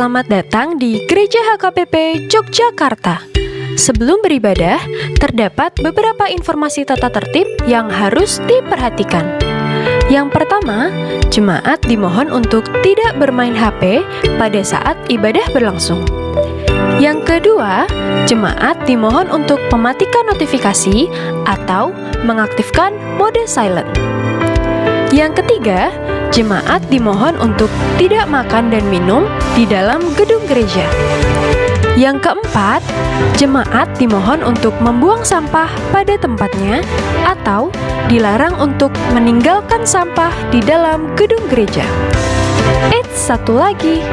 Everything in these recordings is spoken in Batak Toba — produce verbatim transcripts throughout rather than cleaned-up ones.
Selamat datang di Gereja H K B P Yogyakarta. Sebelum beribadah, terdapat beberapa informasi tata tertib yang harus diperhatikan. Yang pertama, jemaat dimohon untuk tidak bermain H P pada saat ibadah berlangsung. Yang kedua, jemaat dimohon untuk mematikan notifikasi atau mengaktifkan mode silent. Yang ketiga, jemaat dimohon untuk tidak makan dan minum di dalam gedung gereja. Yang keempat, jemaat dimohon untuk membuang sampah pada tempatnya atau dilarang untuk meninggalkan sampah di dalam gedung gereja. Eits, satu lagi.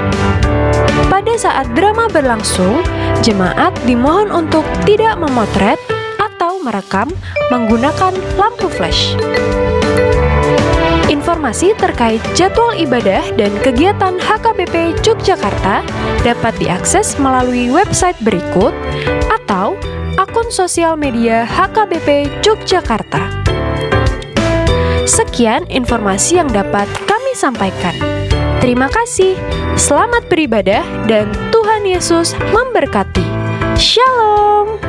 Pada saat drama berlangsung, jemaat dimohon untuk tidak memotret atau merekam menggunakan lampu flash. Informasi terkait jadwal ibadah dan kegiatan H K B P Yogyakarta dapat diakses melalui website berikut atau akun sosial media H K B P Yogyakarta. Sekian informasi yang dapat kami sampaikan. Terima kasih. Selamat beribadah dan Tuhan Yesus memberkati. Shalom.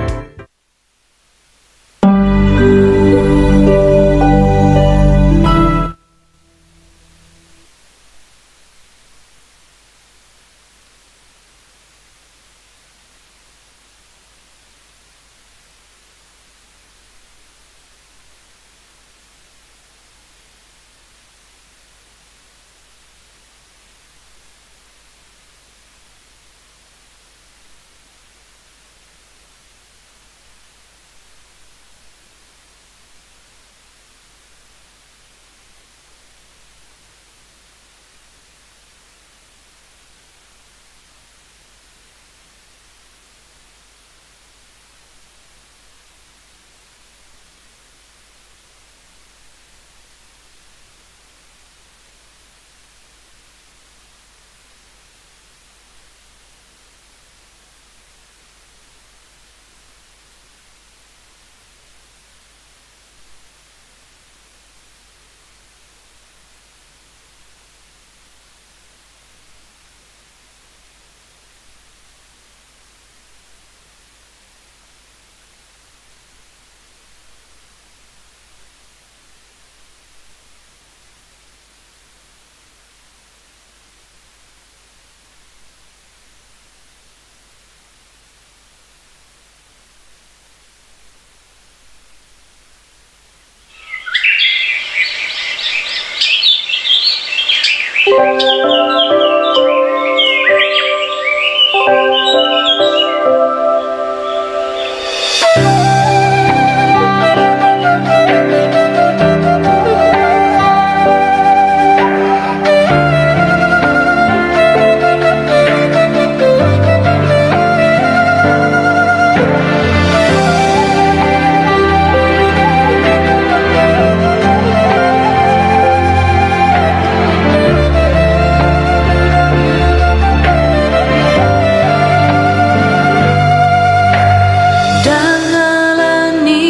Ndang ala ni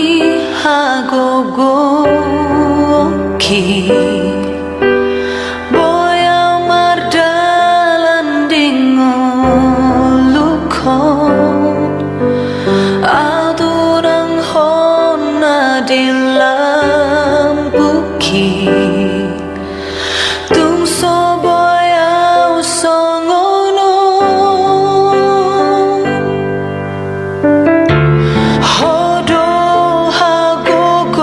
hagogoonki, boi ahu mardalan di ngolungkon, ahu turanghon na di lambungki. Tung so boi ahu songon on, Ho do hagogoon.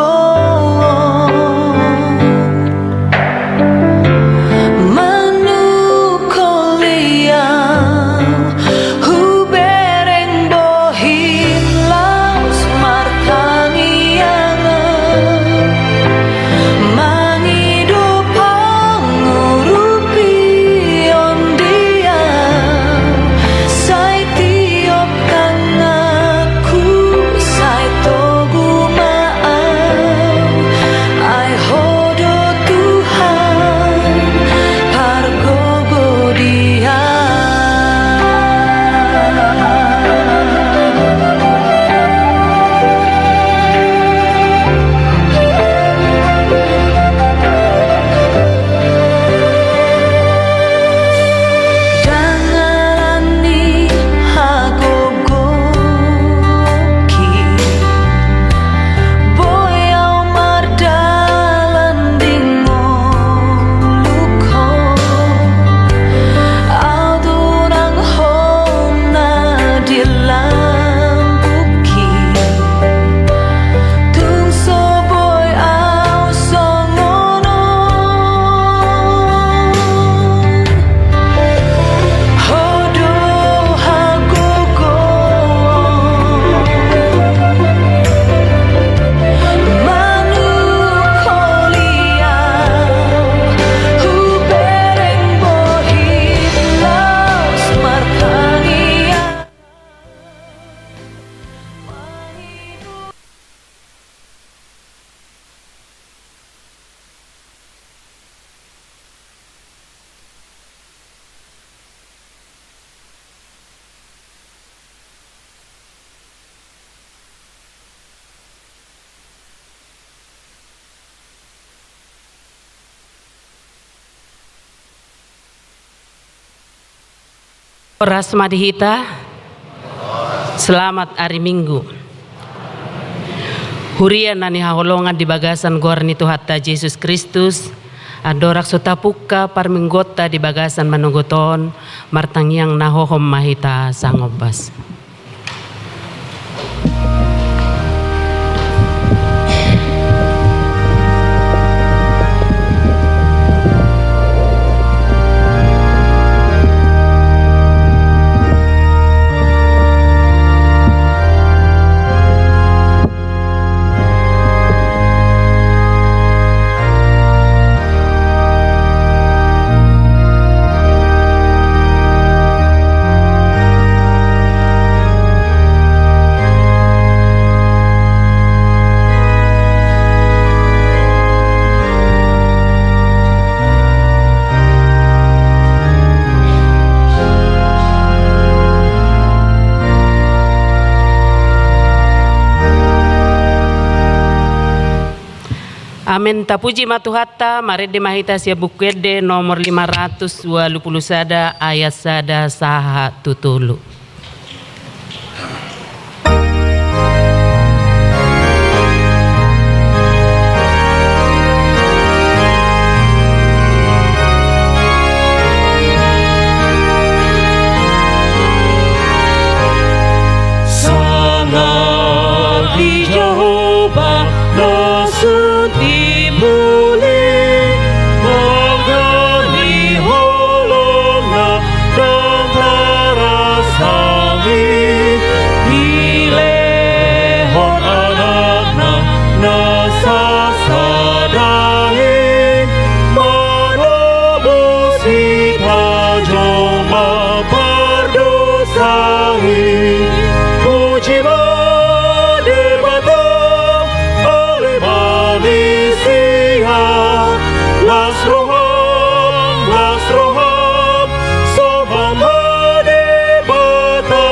Horas ma di hita. Selamat ari Minggu. Huria na hinaholongan di bagasan goar ni Tuhanta Jesus Kristus, andorang so tapungka parmingguonta di bagasan manogot on, martangiang na hohom ma hita sangombas. Amen. Tapuji ma Tuhanta. Marende ma hita sian Buku Ende nomor lima ratus ualu pulu sada, ayat sada sahat tu tolu. Sangap di Jahowa na sun timbul i, mangan di holongna ndang tarasami, dilehon Anakna na sasada i, manobus hita jolma pardosa i. Puji ma Debata, ale ma ni sia, las roham, las roham, sombahon ma Debata.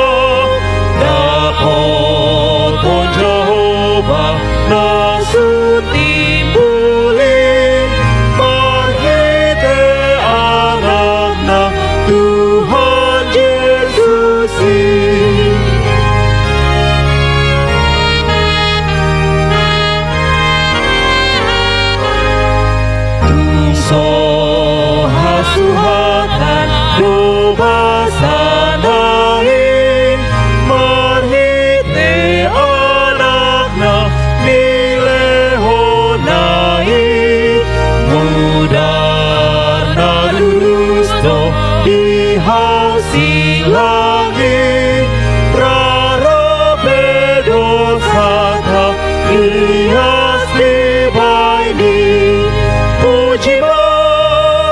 Dapoton Jahowa na sun timbul i, marhite Anakna Tuhan Jesus i. Tung so hasuhatan do basana i, marhite Anakna nilehonna i. Mudar na lurus do di hau silang i, rara pe dosanta, ias dibahen i. Puji ma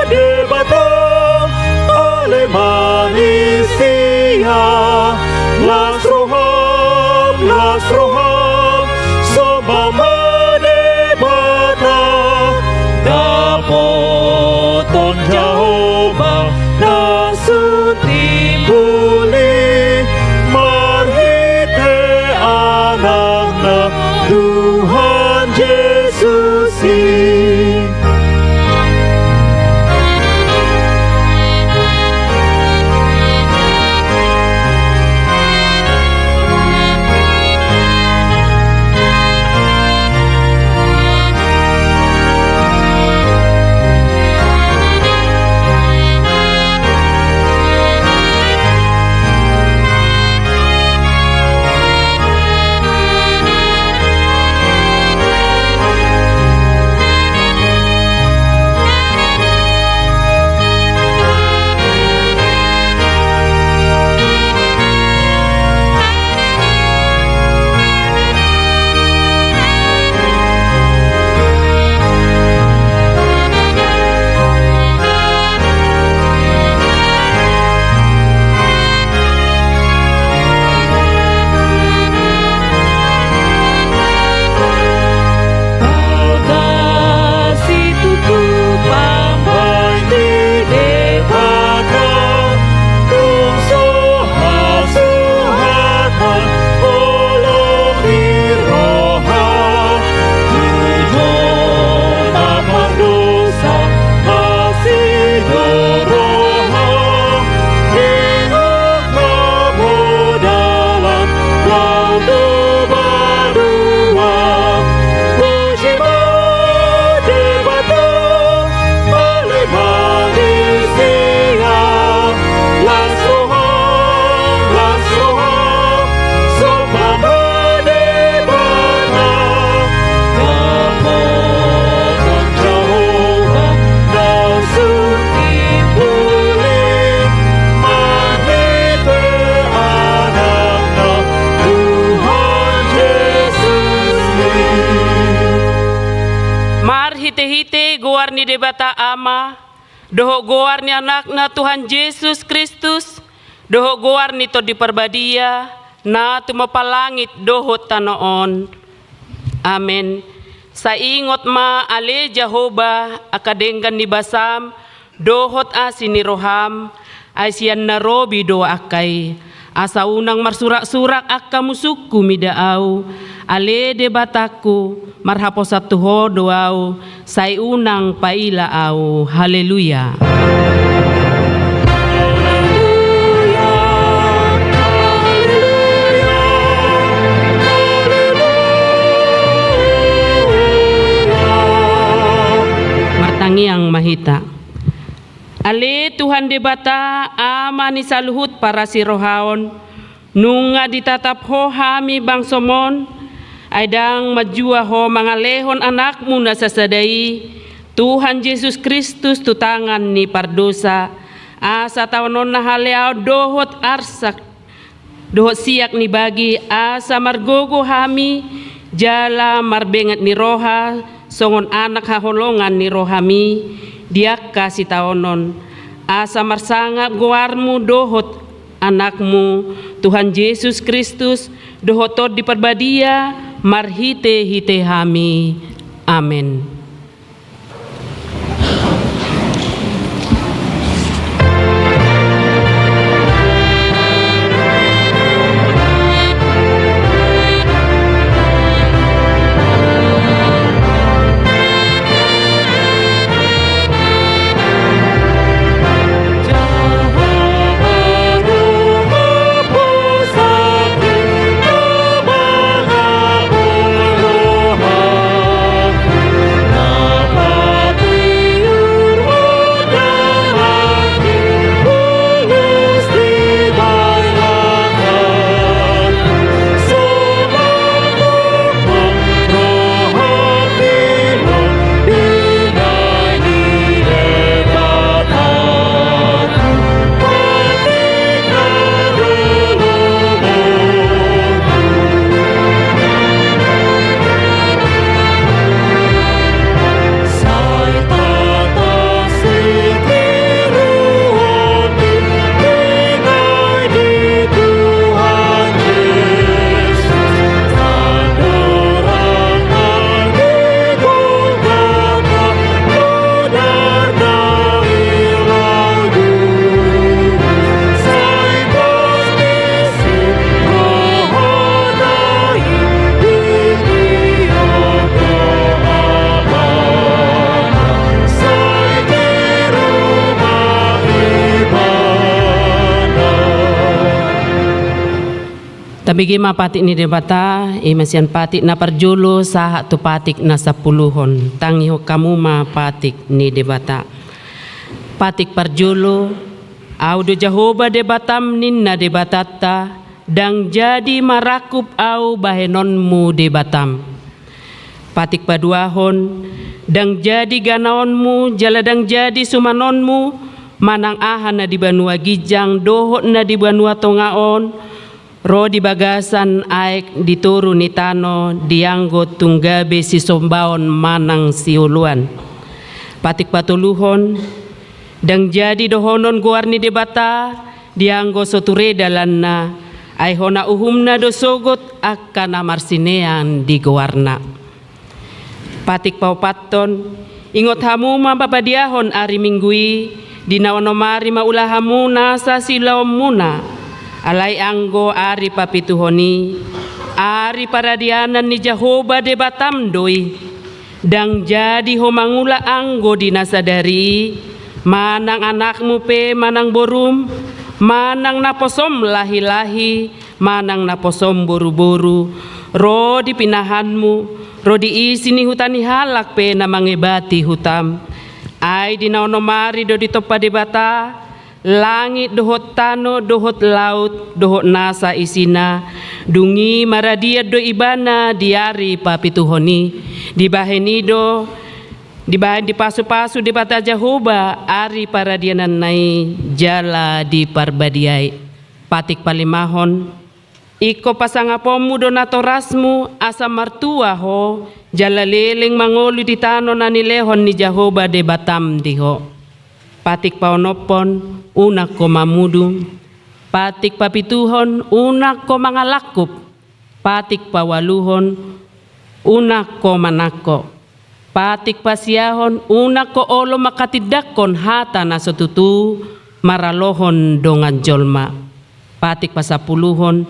Debata, ale ma ni sia, las roham, las roham, sombahon ma Debata. Dapoton Jahowa na sun timbul i, marhite Anakna Tuhan Jesus i. marhitehite goar ni Debata Ama, dohot goar ni Anakna Tuhan Jesus Kristus, dohot goar ni Tondi Parbadia, na tumompa langit dohot tano on. Amen. Sai ingot ma ale Jahowa angka denggan ni basam, dohot asi ni roham, ai sian na robi do angka i. Asa unang marsurak-surak angka musungku mida ahu, ale Debatangku, marhaposan tu Ho do ahu, sai unang paila ahu. Haleluya. Martangiang ma hita. Ale Tuhan Debata, Ama ni saluhut parasirohaon, nunga ditatap Ho hami bangsoM on, ai ndang manjua Ho mangalehon Anakmu na sasada i, Tuhan Jesus Kristus, tu tangan ni pardosa, asa taononna haleaon dohot arsak dohot siak ni bagi, asa margogo hami jala marbenget ni roha songon anak haholongan ni rohaMi di angka sitaonon, asa marsangap goarMu dohot Anakmu, Tuhan Jesus Kristus, dohot Tondi Parbadia, marhite-hite hami. Amen. Tabege ma patik ni Debata, i ma sian patik na parjolo sahat tu patik na sampuluhon. Tangihon hamu ma patik ni Debata. Patik parjolo, Ahu do Jahowa Debatam, ninna Debatanta, ndang jadi marangkup Ahu bahenonmu Debatam. Patik paduahon, ndang jadi ganaonmu, jala ndang jadi sumanonmu, manang aha na di banua ginjang dohot na di banua tonga on, ro di bagasan aek di toru ni tano, dianggo tung gabe sisombaon manang sioloan. Patik patoluhon, ndang jadi dohonon goar ni Debata, dianggo so ture dalanna, ai hona uhumna do sogot angka na marsinean di goarna. Patik paopathon, ingot hamu ma pabadiahon ari Minggu i, di na onom ari ma ulahanmu nasa siulaonmuna, alai anggo ari papituhon i, ari paradianan ni Jahowa Debatam do i. Ndang jadi ho mangula anggo di na sadari i, manang anakmu pe manang borum, manang naposom lahilahi, manang naposom boruboru, ro di pinahanmu, ro di isi ni huta ni halak pe na mangebati hutam. Ai di na onom ari do ditompa Debata langit dohot tano dohot laut dohot nasa isina, dung i maradian do Ibana di ari papituhon i. Dibahen i do, dibahen dipasupasu Debata Jahowa ari paradiananna i jala diparbadiai. Patik palimahon, Ingkon pasangaponmu do natorasmu, asa martua ho, jala leleng mangolu di tano na nilehon ni Jahowa Debatam di ho. Patik paonomhon, unang ho mamudu. Patik papituhon, unang ho mangalangkup. Patik paualuhon, unang ho manangko. Patik pasiahon, unang ho olo manghatindanghon hata na so tutu maralohon dongan jolma. Patik pasampuluhon,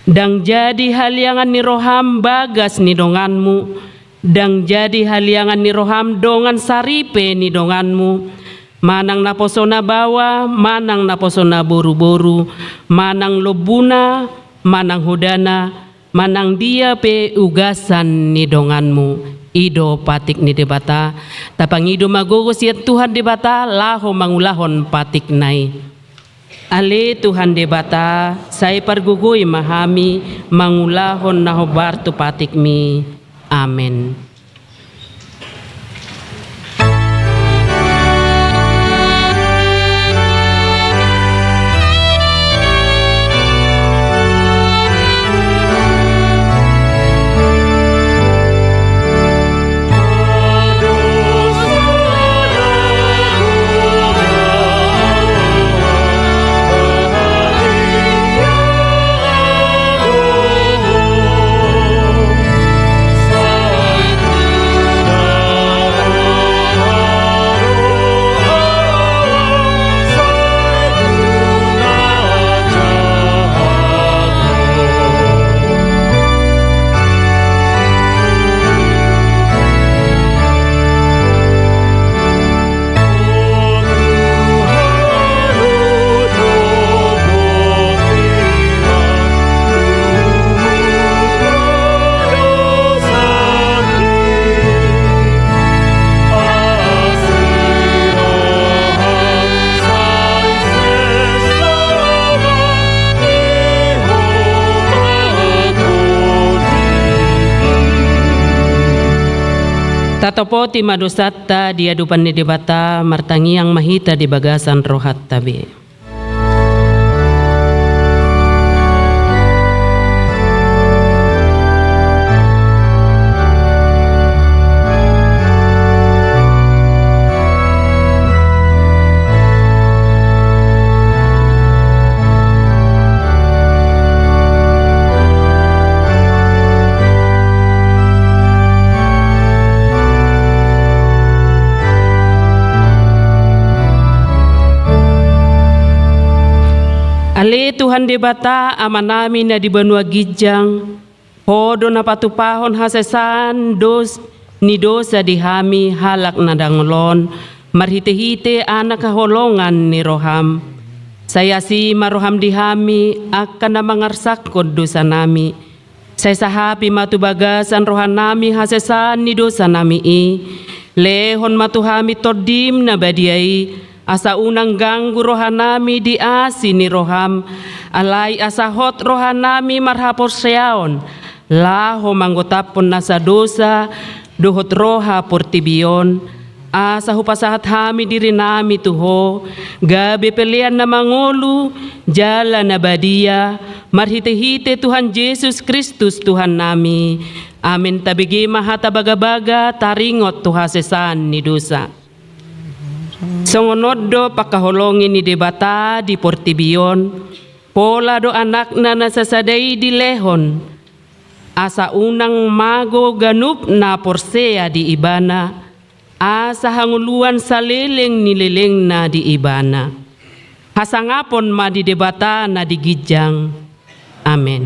ndang jadi haliangan ni roham bagas ni donganmu, ndang jadi haliangan ni roham dongan saripe ni donganmu, manang naposona baoa, manang naposona boruboru, manang lombuna, manang hodana, manang dia pe ugasan ni donganmu. I do patik ni Debata. Tapangido ma gogo sian Tuhan Debata laho mangulahon patikna i. Ale Tuhan Debata, sai pargogoi ma hami mangulahon na hombar tu patikmi. Amen. Tatopoti ma dosanta di adopan ni Debata, martangiang ma hita di bagasan rohanta be. Ale Tuhan Debata, Amanami na di banua ginjang, Ho do na patupahon hasesaan dos-, ni dosa di hami halak na dangol on, marhitehite Anak haholongan ni roham. Sai asi ma roham di hami, angka na mangarsakhon dosanami. Sai sahapi ma tu bagasan rohanami hasesaan ni dosanami i. Lehon ma tu hami Tondim na badia i, asa unang ganggu rohanami di asi ni roham, alai asa hot rohanami marhaporseaon, laho manggotaphon nasa dosa dohot roha portibi on, asa hupasahat hami dirinami tu Ho, gabe pelean na mangolu, jala na badia, marhitehite Tuhan Jesus Kristus Tuhannami. Amen. Tabege ma hata bagabaga taringot tu hasesaan ni dosa. Songon on do pangkaholongi ni Debata di portibi on, pola do Anakna na sasada i dilehon, asa unang mago ganup na porsea di Ibana, asa hangoluan saleleng ni lelengna di Ibana. Hasangapon ma di Debata na di ginjang. Amen.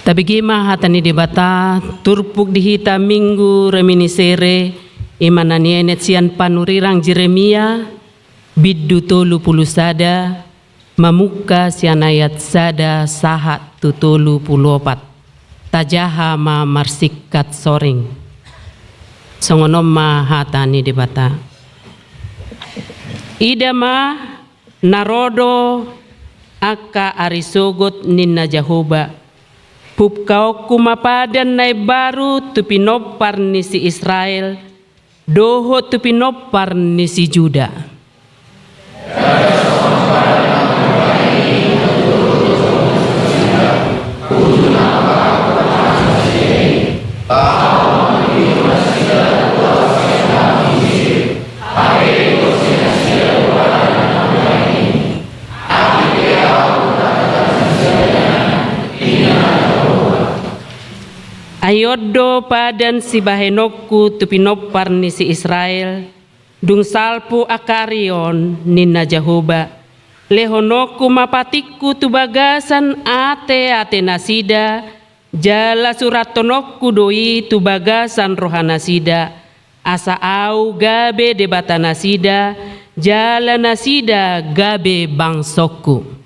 Tabege ma hata ni Debata, turpuk di hita Minggu Reminiscere, i ma na nienet sian panurirang Jeremia, bindu tolu pulu sada, mamungka sian ayat sada sahat tu tolu pulu opat. Tajaha ma marsingkat soring. Songon on ma hata ni Debata. Ida ma, na ro do angka ari sogot, ninna Jahowa. Pungkaonku ma padan na imbaru tu pinompar ni si Israel, dohot tu pinompar ni si Juda. Ai on do padan sibahenonku tu pinompar ni si Israel, dung salpu angka ari on, ninna Jahowa, lehononku ma patikku tu bagasan ateate nasida, jala surathononku do i tu bagasan roha nasida, asa Ahu gabe Debata nasida, jala nasida gabe bangsongku.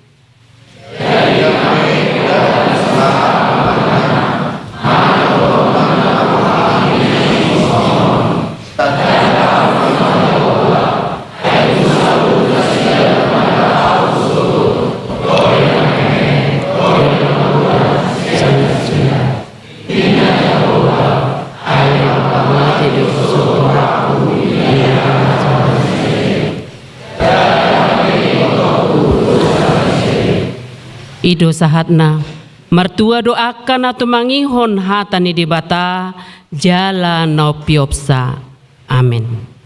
I do sahatna, martua do angka na tumangihon hata ni Debata jala na umpeopsa. Amen.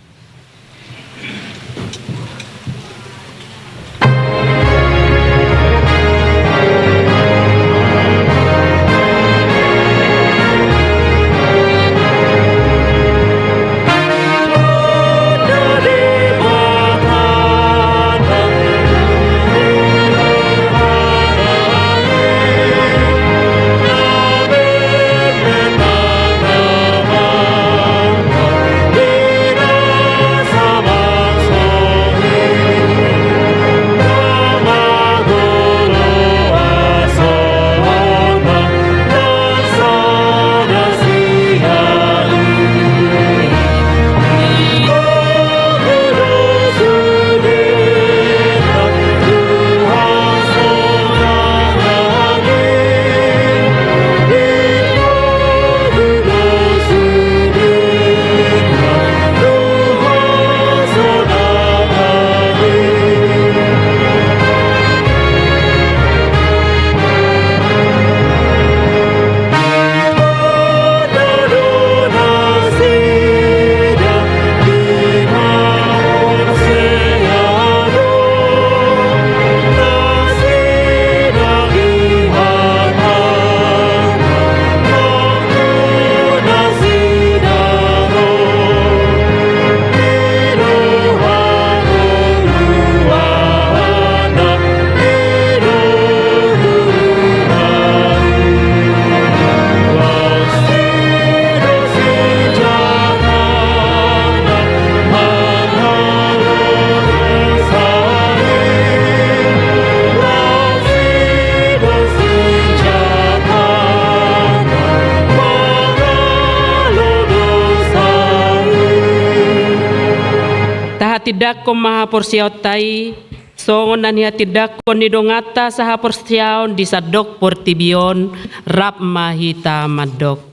Tahatindangkon ma haporseaonta i, songon na nihatindangkon ni donganta sahaporseaon di sandok portibi on, rap ma hita mandok.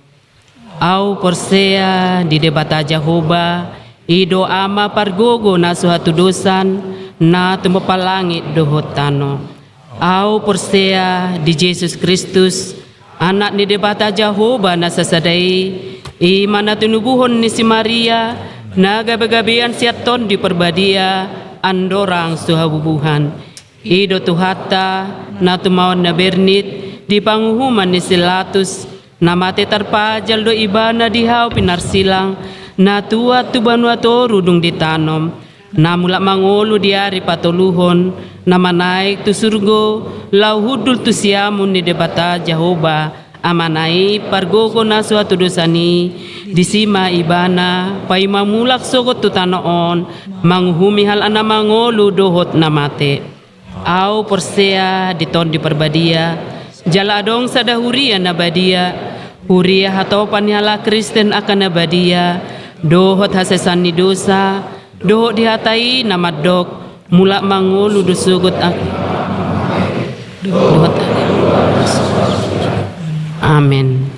Ahu porsea di Debata Jahowa, i do Ama pargogo na so hatudosan, na tumompa langit dohot tano. Ahu porsea di Jesus Kristus, Anak ni Debata Jahowa na sasada i, i ma na tinubuhon ni si Maria, na gabegabean sian Tondi Parbadia, andorang so habubuhan. I do Tuhanta, na tumaon na bernit, di panguhuman ni si Pilatus, na mate tarpajal do Ibana di hau pinarsilang, na tuat tu banua toru dung ditanom, na mulak mangolu di ari patoluhon, na manaek tu surgo, laho hundul tu siamun ni Debata Jahowa, Amana i pargogo na so hatudosan i, disi ma ibana paima mulak sogot tu tano on, manguhumi halak na mangolu dohot na mate. Ahu porsea di Tondi Parbadia, jala adong sada huria na badia, huria hatopan ni halak Kristen angka na badia, dohot hasesaan ni dosa, dohot di hata i na mandok, mulak mangolu do sogot ak-, dohot. Amen.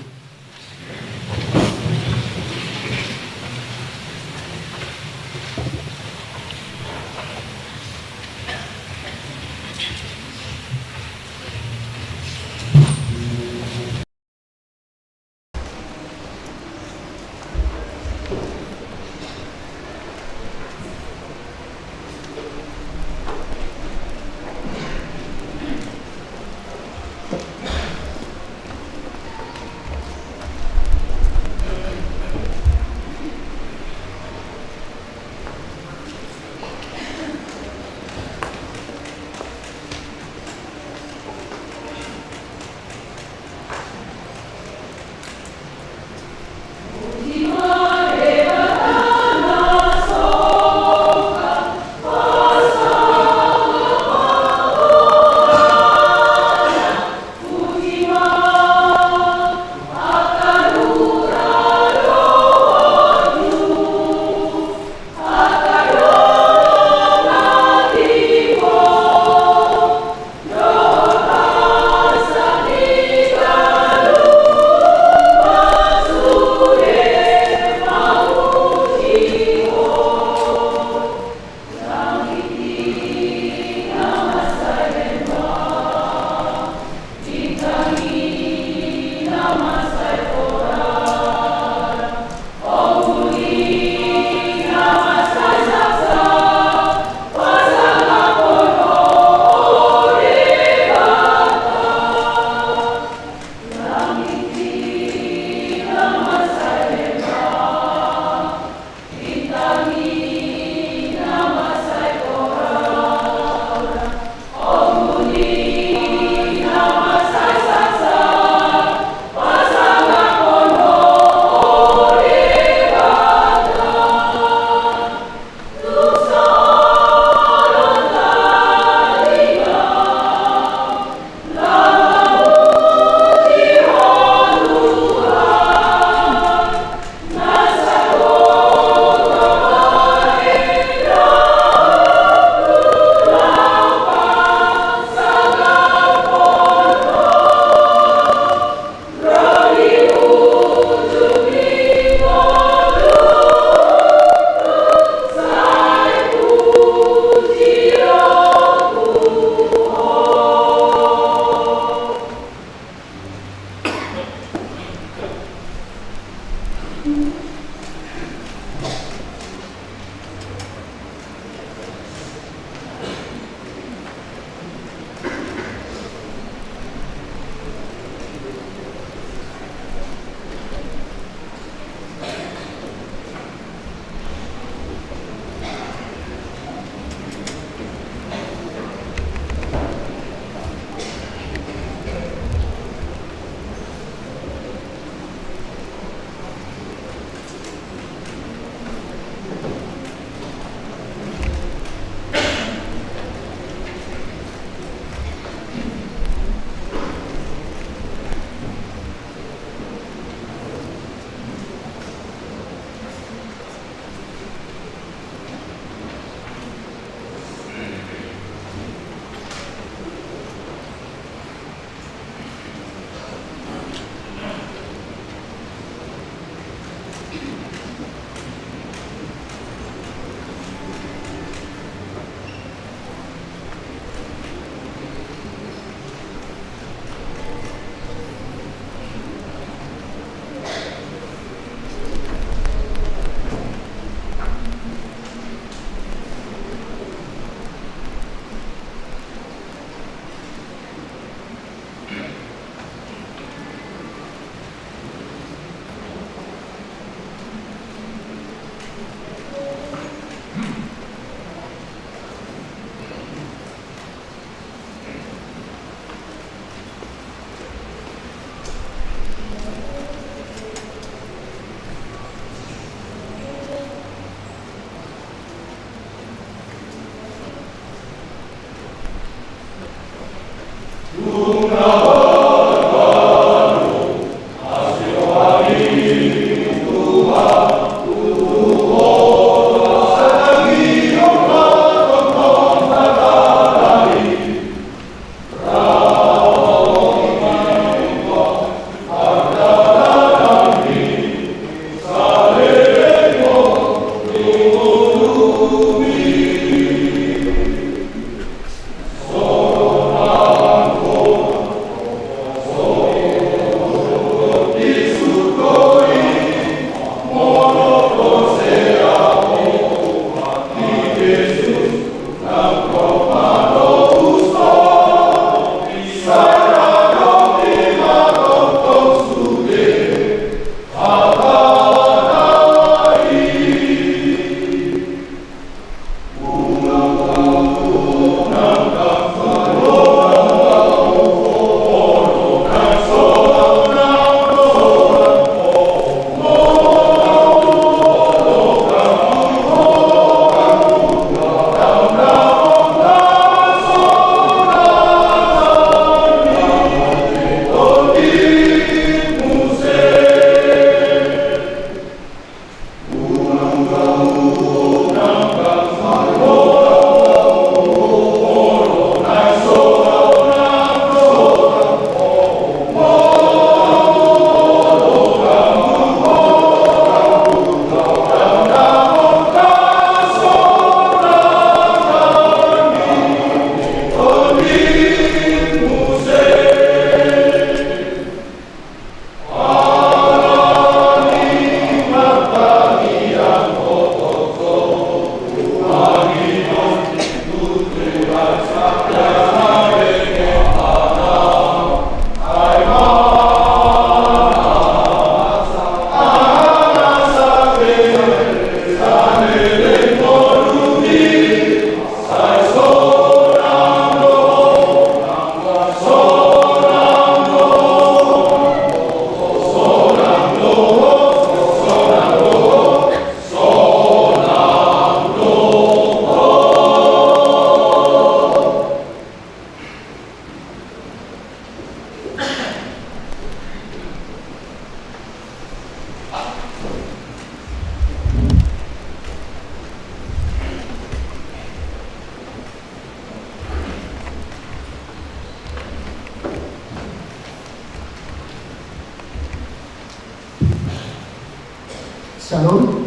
Syalom.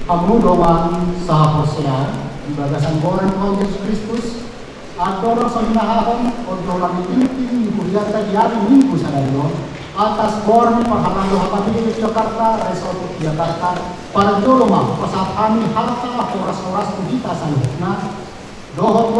Hamu dongan sahaporseaon di bagasan goar ni Tuhan Jesus Kristus, andorang so hinahahon on do hami tingting ni hurianta di ari Minggu sadari on, atas goar ni parhalado H K B P Jakarta, Resort Jakarta, parjolo ma pasahat hami hata horas-horas tu hita saluhutna, dohot tu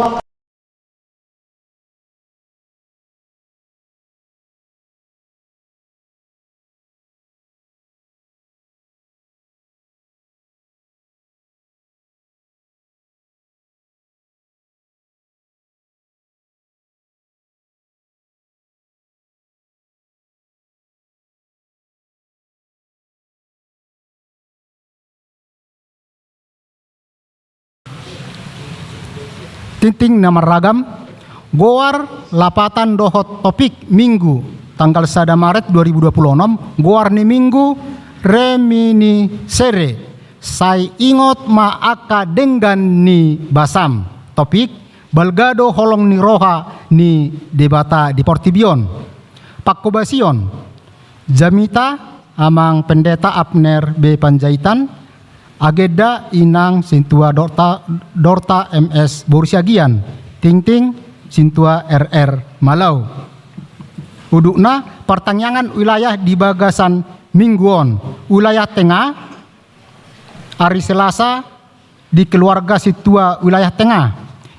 Tingting na marragam, goar, lapatan dohot topik Minggu tanggal sada Maret dua ribu dua puluh enam, goar ni Minggu, Reminiscere, sai ingot ma angka denggan ni basam. Topik, balga do holong ni roha ni Debata di portibi on. Pangkobasion, jamita, Amang Pendeta Abner B Panjaitan, agenda, Inang Sintua Dorta, Dorta M S boru Siagian, tingting, Sintua R R Malau. Udutna, partangiangan wilayah di bagasan Minggu on, wilayah Tengah, ari Selasa di keluarga Sintua wilayah Tengah.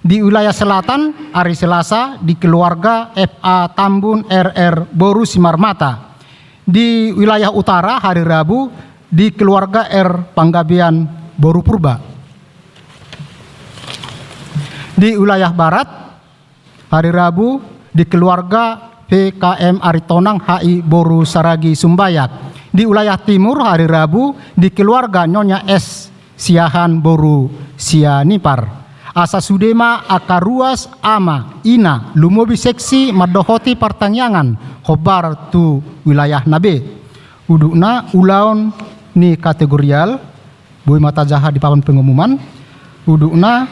Di wilayah Selatan, ari Selasa di keluarga F A Tambun R R boru Simarmata. Di wilayah Utara, hari Rabu di keluarga R Panggabean boru Purba. Di wilayah Barat, hari Rabu di keluarga P K M Aritonang H I boru Saragi Sumbayak. Di wilayah Timur, hari Rabu di keluarga Nyonya S Siahaan boru Sianipar. Asa sude ma angka ruas, ama, ina, lumobi seksi mandohoti partangiangan hombar tu wilayahna be. Udutna, ulaon ni kategorial, boi ma tajaha di papan pengumuman. Udutna,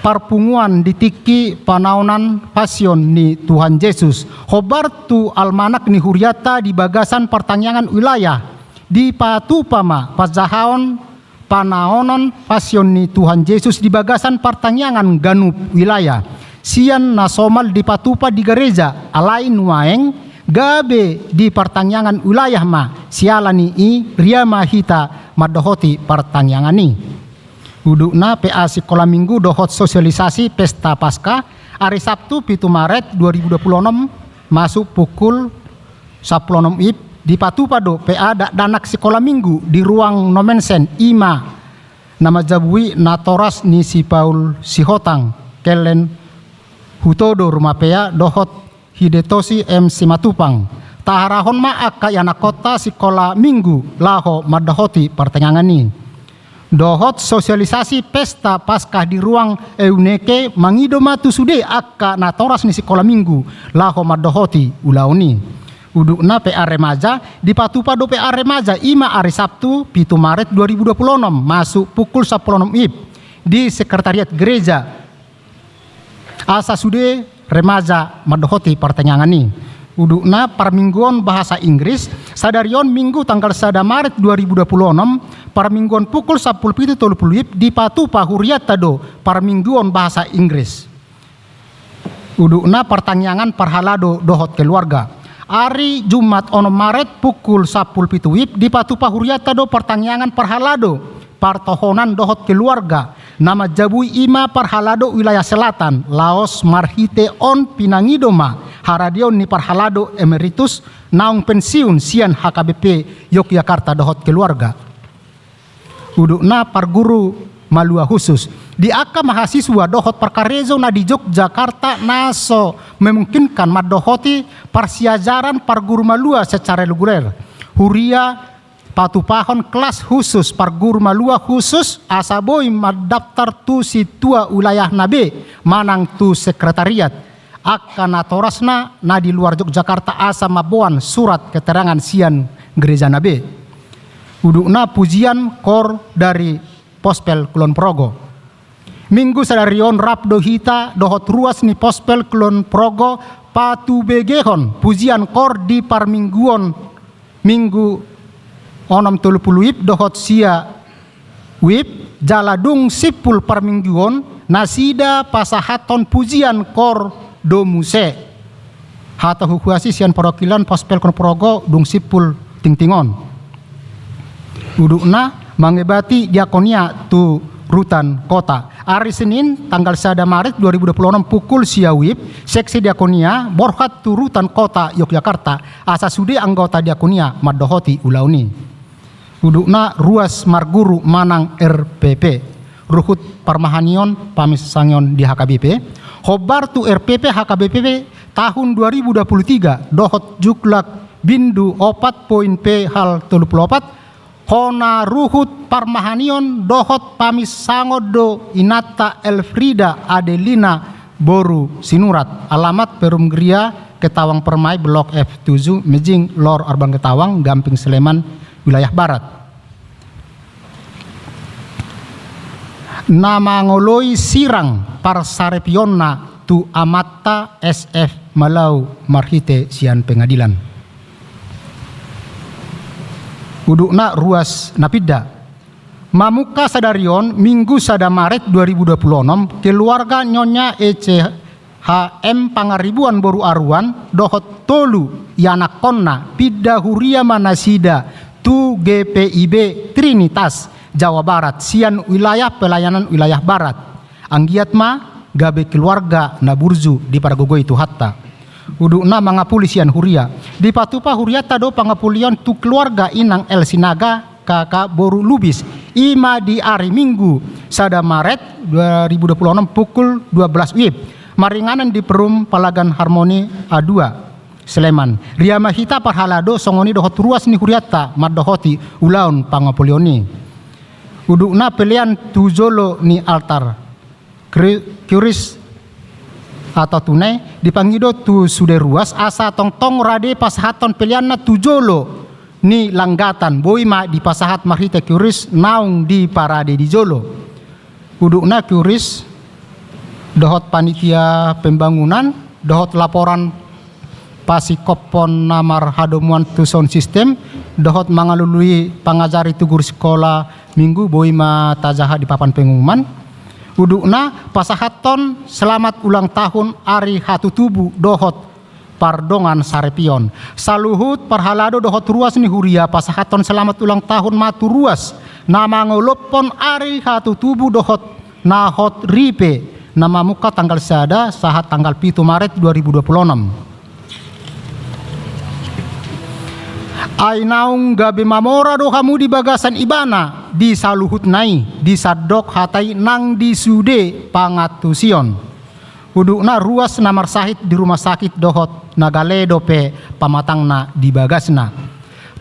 parpunguan di tingki panaonan Pasion ni Tuhan Jesus. Hombar tu almanak ni hurianta di bagasan partangiangan wilayah, dipatupa ma panjahaon panaonan Pasion ni Tuhan Jesus di bagasan partangiangan ganup wilayah. Sian na somal dipatupa di gareja, alai nuaeng gabe di partangiangan wilayah ma, siala ni i ria ma hita mandohoti partangiangan i. Udutna, P A Sikola Minggu dohot sosialisasi Pesta Paskah, ari Sabtu pitu Maret dua ribu dua puluh enam, masuk pukul sampulu onom I P, dipatupa do P A dakdanak Sikola Minggu di ruang Nomensen, i ma na manjabui natoras ni si Paul Sihotang, Kellen Hutodo Rumapea, dohot Hidetosi M Simatupang. Taharahon ma angka ianakkonta Sikola Minggu laho mandohoti partangiangan i. Dohot sosialisasi Pesta Paskah di ruang Euneke, mangido ma tu sude angka natoras ni Sikola Minggu laho mandohoti ulaon i. Udutna, P A Remaja, dipatupa do P A Remaja, i ma ari Sabtu pitu Maret dua ribu dua puluh enam, masuk pukul sampulu onom I P di Sekretariat Gereja. Asa sude remaja mandohoti partangiangan i. Udutna, parmingguon bahasa Inggris, sadari on Minggu tanggal sada Maret dua ribu dua puluh enam, parmingguon pukul sampulu pitu tolu pulu I P, dipatupa hurianta do parmingguon bahasa Inggris. Udutna, partangiangan parhalado dohot keluarga. Ari Jumat onom Maret pukul sampulu pitu I P, dipatupa hurianta do partangiangan parhalado partohonan dohot keluarga. Na manjabui i ma parhalado wilayah selatan, laos marhite on pinangido ma haradeon ni parhalado emeritus naung pensiun sian H K B P Yogyakarta dohot keluarga. Udutna, parguru malua khusus. Di angka mahasiswa dohot parkarejo na di Yogyakarta na so memungkinkan mandohoti parsiajaran parguru malua secara reguler, huria patupahon kelas khusus parguru malua khusus asa boi mandaptar tu sintua wilayahna be manang tu sekretariat angka natorasna na di luar Yogyakarta asa mamboan surat keterangan sian gerejana be. Udutna, pujian kor dari Pospel Kulon Progo. Minggu sadari on rap do hita dohot ruas ni Pospel Kulon Progo patubegehon pujian kor di parmingguon Minggu onom tolu pulu WIB dohot sia WIB, jala dung simpul parmingguon nasida pasahathon pujian koor do muse. Hata huhuasi sian perwakilan Pospel Kulon Progo dung simpul tingting on. Udutna, mangebati diakonia tu rutan kota. Ari Senin, tanggal sada Maret dua ribu dua puluh enam, pukul sia WIB, seksi diakonia borhat tu rutan kota Yogyakarta, asa sude anggota diakonia mandohoti ulaon i. Udutna, ruas marguru manang R P P. Ruhut parmahanion pamisangion di H K B P. Hombar tu R P P H K B P tahun dua ribu dua puluh tiga dohot juklak bindu opat poin P hal tolu pulu opat, hona ruhut parmahanion dohot pamisangon do inanta Elfrida Adelina boru Sinurat, alamat Perum Gria, Ketawang Permai, Blok F tujuh, Mejing, Lor Arban Ketawang, Gamping Sleman, wilayah Barat. Na mangoloi sirang parsarepionna tu amanta S F Malau marhite sian pengadilan. Udutna, ruas na pinda. Mamungka sadari on, Minggu sada Maret dua ribu dua puluh enam, keluarga Nyonya E C H M Pangaribuan boru Aruan dohot tolu ianakkonna pinda huria ma nasida tu G P I B Trinitas, Jawa Barat, sian wilayah pelayanan wilayah Barat. Anggiat ma gabe keluarga na burju dipargogoi Tuhanta. Udutna, mangapuli sian huria. Dipatupa hurianta do pangapulion tu keluarga Inang L Sinaga, K K boru Lubis, i ma di ari Minggu sada Maret dua ribu dua puluh enam pukul dua belas WIB, maringanan di Perum Palagan Harmoni A dua, Sleman. Ria ma hita parhalado songon i dohot ruas ni hurianta mandohoti ulaon pangapulion i. Udutna, pelean tu jolo ni altar. Kri-, kiuris atau tunai dipangido tu sude ruas asa tongtong rade pasahathon peleanna tu jolo ni langgatan, boi ma dipasahat marhite kiuris naung diparade di jolo. Udutna, kiuris dohot panitia pembangunan dohot laporan pasingkophon na marhadomuan tu sound system dohot mangalului pangajari tu guru sikola Minggu boi ma tajaha di papan pengumuman. Udutna, pasahathon selamat ulang tahun ari hatutubu dohot pardongan sarepion. Saluhut parhalado dohot ruas ni huria pasahathon selamat ulang tahun ma tu ruas na mangolophon ari hatutubu dohot na hot ripe, na mamungka tanggal sada sahat tanggal pitu Maret dua ribu dua puluh enam. Ai naung gabe mamora do hamu di bagasan Ibana di saluhutna i, di sandok hata i nang di sude pangantusion. Udutna, ruas na marsahit di rumah sakit dohot na gale dope pamatangna di bagasna.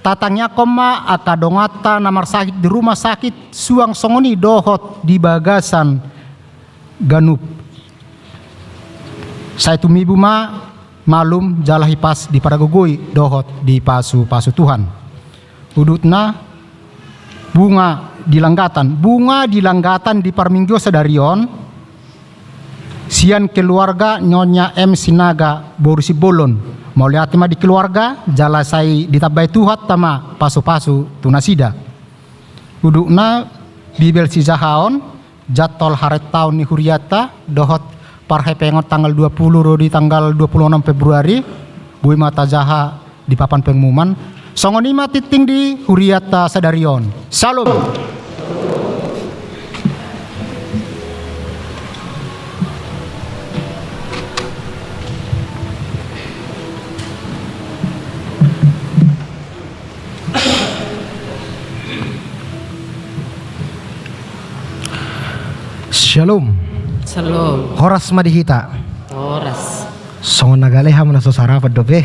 Tatangiangkon ma angka donganta na marsahit di rumah sakit suang songon i dohot di bagasan ganup. Sai tumibu ma malum jala hipas dipargogoi dohot dipasupasu Tuhan. Udutna, bunga di langgatan. Bunga di langgatan di parmingguon sadari on sian keluarga Nyonya M Sinaga boru Simbolon. Mauliate ma di keluarga, jala sai ditambai Tuhanta ma pasupasu tu nasida. Udutna, Bibel sijahaon, jadwal harentaon ni hurianta dohot parhepengon tanggal dua puluh ro di tanggal dua puluh enam Februari, boi ma tajaha di papan pengumuman. Songon i ma tingting di hurianta sadari on. Syalom. Syalom. Syalom. Horas ma di hita. Horas. Songon na gale hamu na so sarapan dope.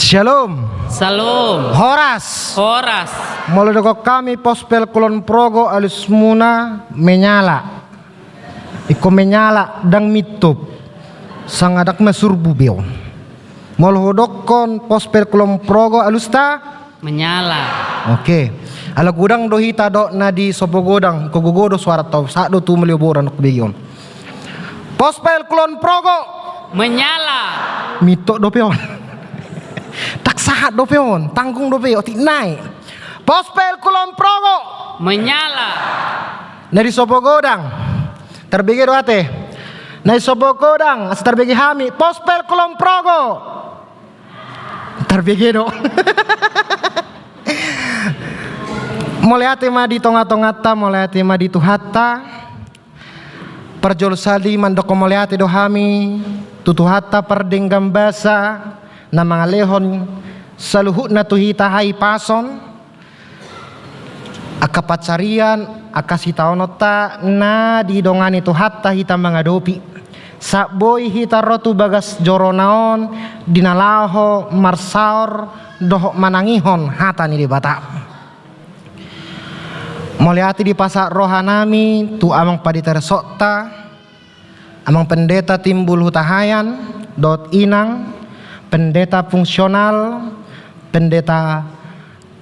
Syalom. Syalom. Horas. Horas. Molo didokkon hami Pospel Kulon Progo, alusmuna menyala. Ingkon menyala, ndang mintop. Sangadak ma surbu beon. Molo hudokkon Pospel Kulon Progo, alusta? Menyala. Oke. Ala godang do hita dohot na di sopo godang, ingkon gogo do suaranta, sahat do tu malioboran dohot begeon. Pospel Kulon Progo. Menyala. Mintop dope on. Tak Aha dope on, tanggung dope, otik nai. Pospel Kulon Progo. Menyala. Na di Sopo Godang. Tarbege do ate. Na di Sopo Godang, asa tarbege hami. Pospel Kulon Progo. Tarbege do. Mauliate ma di tonga-tonganta, mauliate ma di Tuhanta. Parjolo sahali mandok mauliate do hami tu Tuhanta pardenggan basa na mangalehon saluhutna tu hita hahipason, angka pansarian, angka sitaononta na didongani Tuhanta hita mangadopi. Sahat boi hita ro tu bagas jorona on di na laho marsaor dohot manangihon hata ni Debata. Mauliate dipasahat rohanami tu amang pandita resokta, amang pendeta Timbul Hutahaean dohot inang, pendeta fungsional, pendeta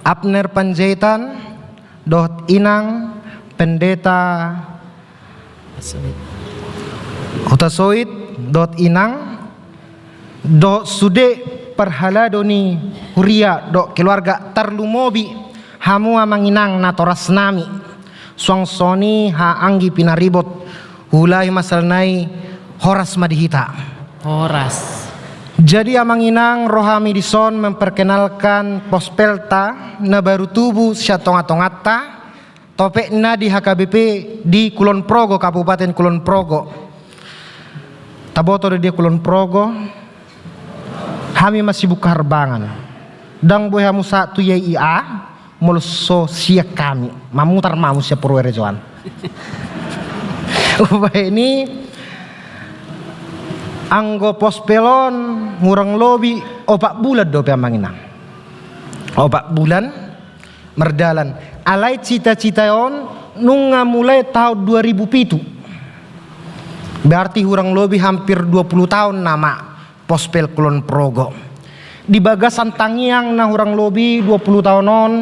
Abner Panjaitan dohot inang, pendeta Hutasoit dohot inang, dohot sude parhalado ni huria dohot keluarga, tarlumobi hamu amang inang natorasnami. Suang songon i haha anggi pinaribot, huulahi ma siala nai, horas ma di hita. Horas. Jadi amang inang, ro hami dison memperkenalkan pospelta na baru tubu sian tonga-tonganta, topetna di H K B P di Kulon Progo, Kabupaten Kulon Progo. Taboto do dia Kulon Progo? Hami ma Sibuka Harbangan. Ndang boi hamu sahat tu I A I A molo so sian hami. Mamutar ma hamu sian Purworejoan. Umbahen i anggo pospel on hurang lobi opat bulan dope amang inang. Opat bulan mardalan. Alai cita-cita on nunga mulai tahun dua ribu pitu. Berarti hurang lobi hampir dua puluh tahun nama pospel Kulon Progo. Di bagasan tangiang na hurang lobi dua puluh tahun on,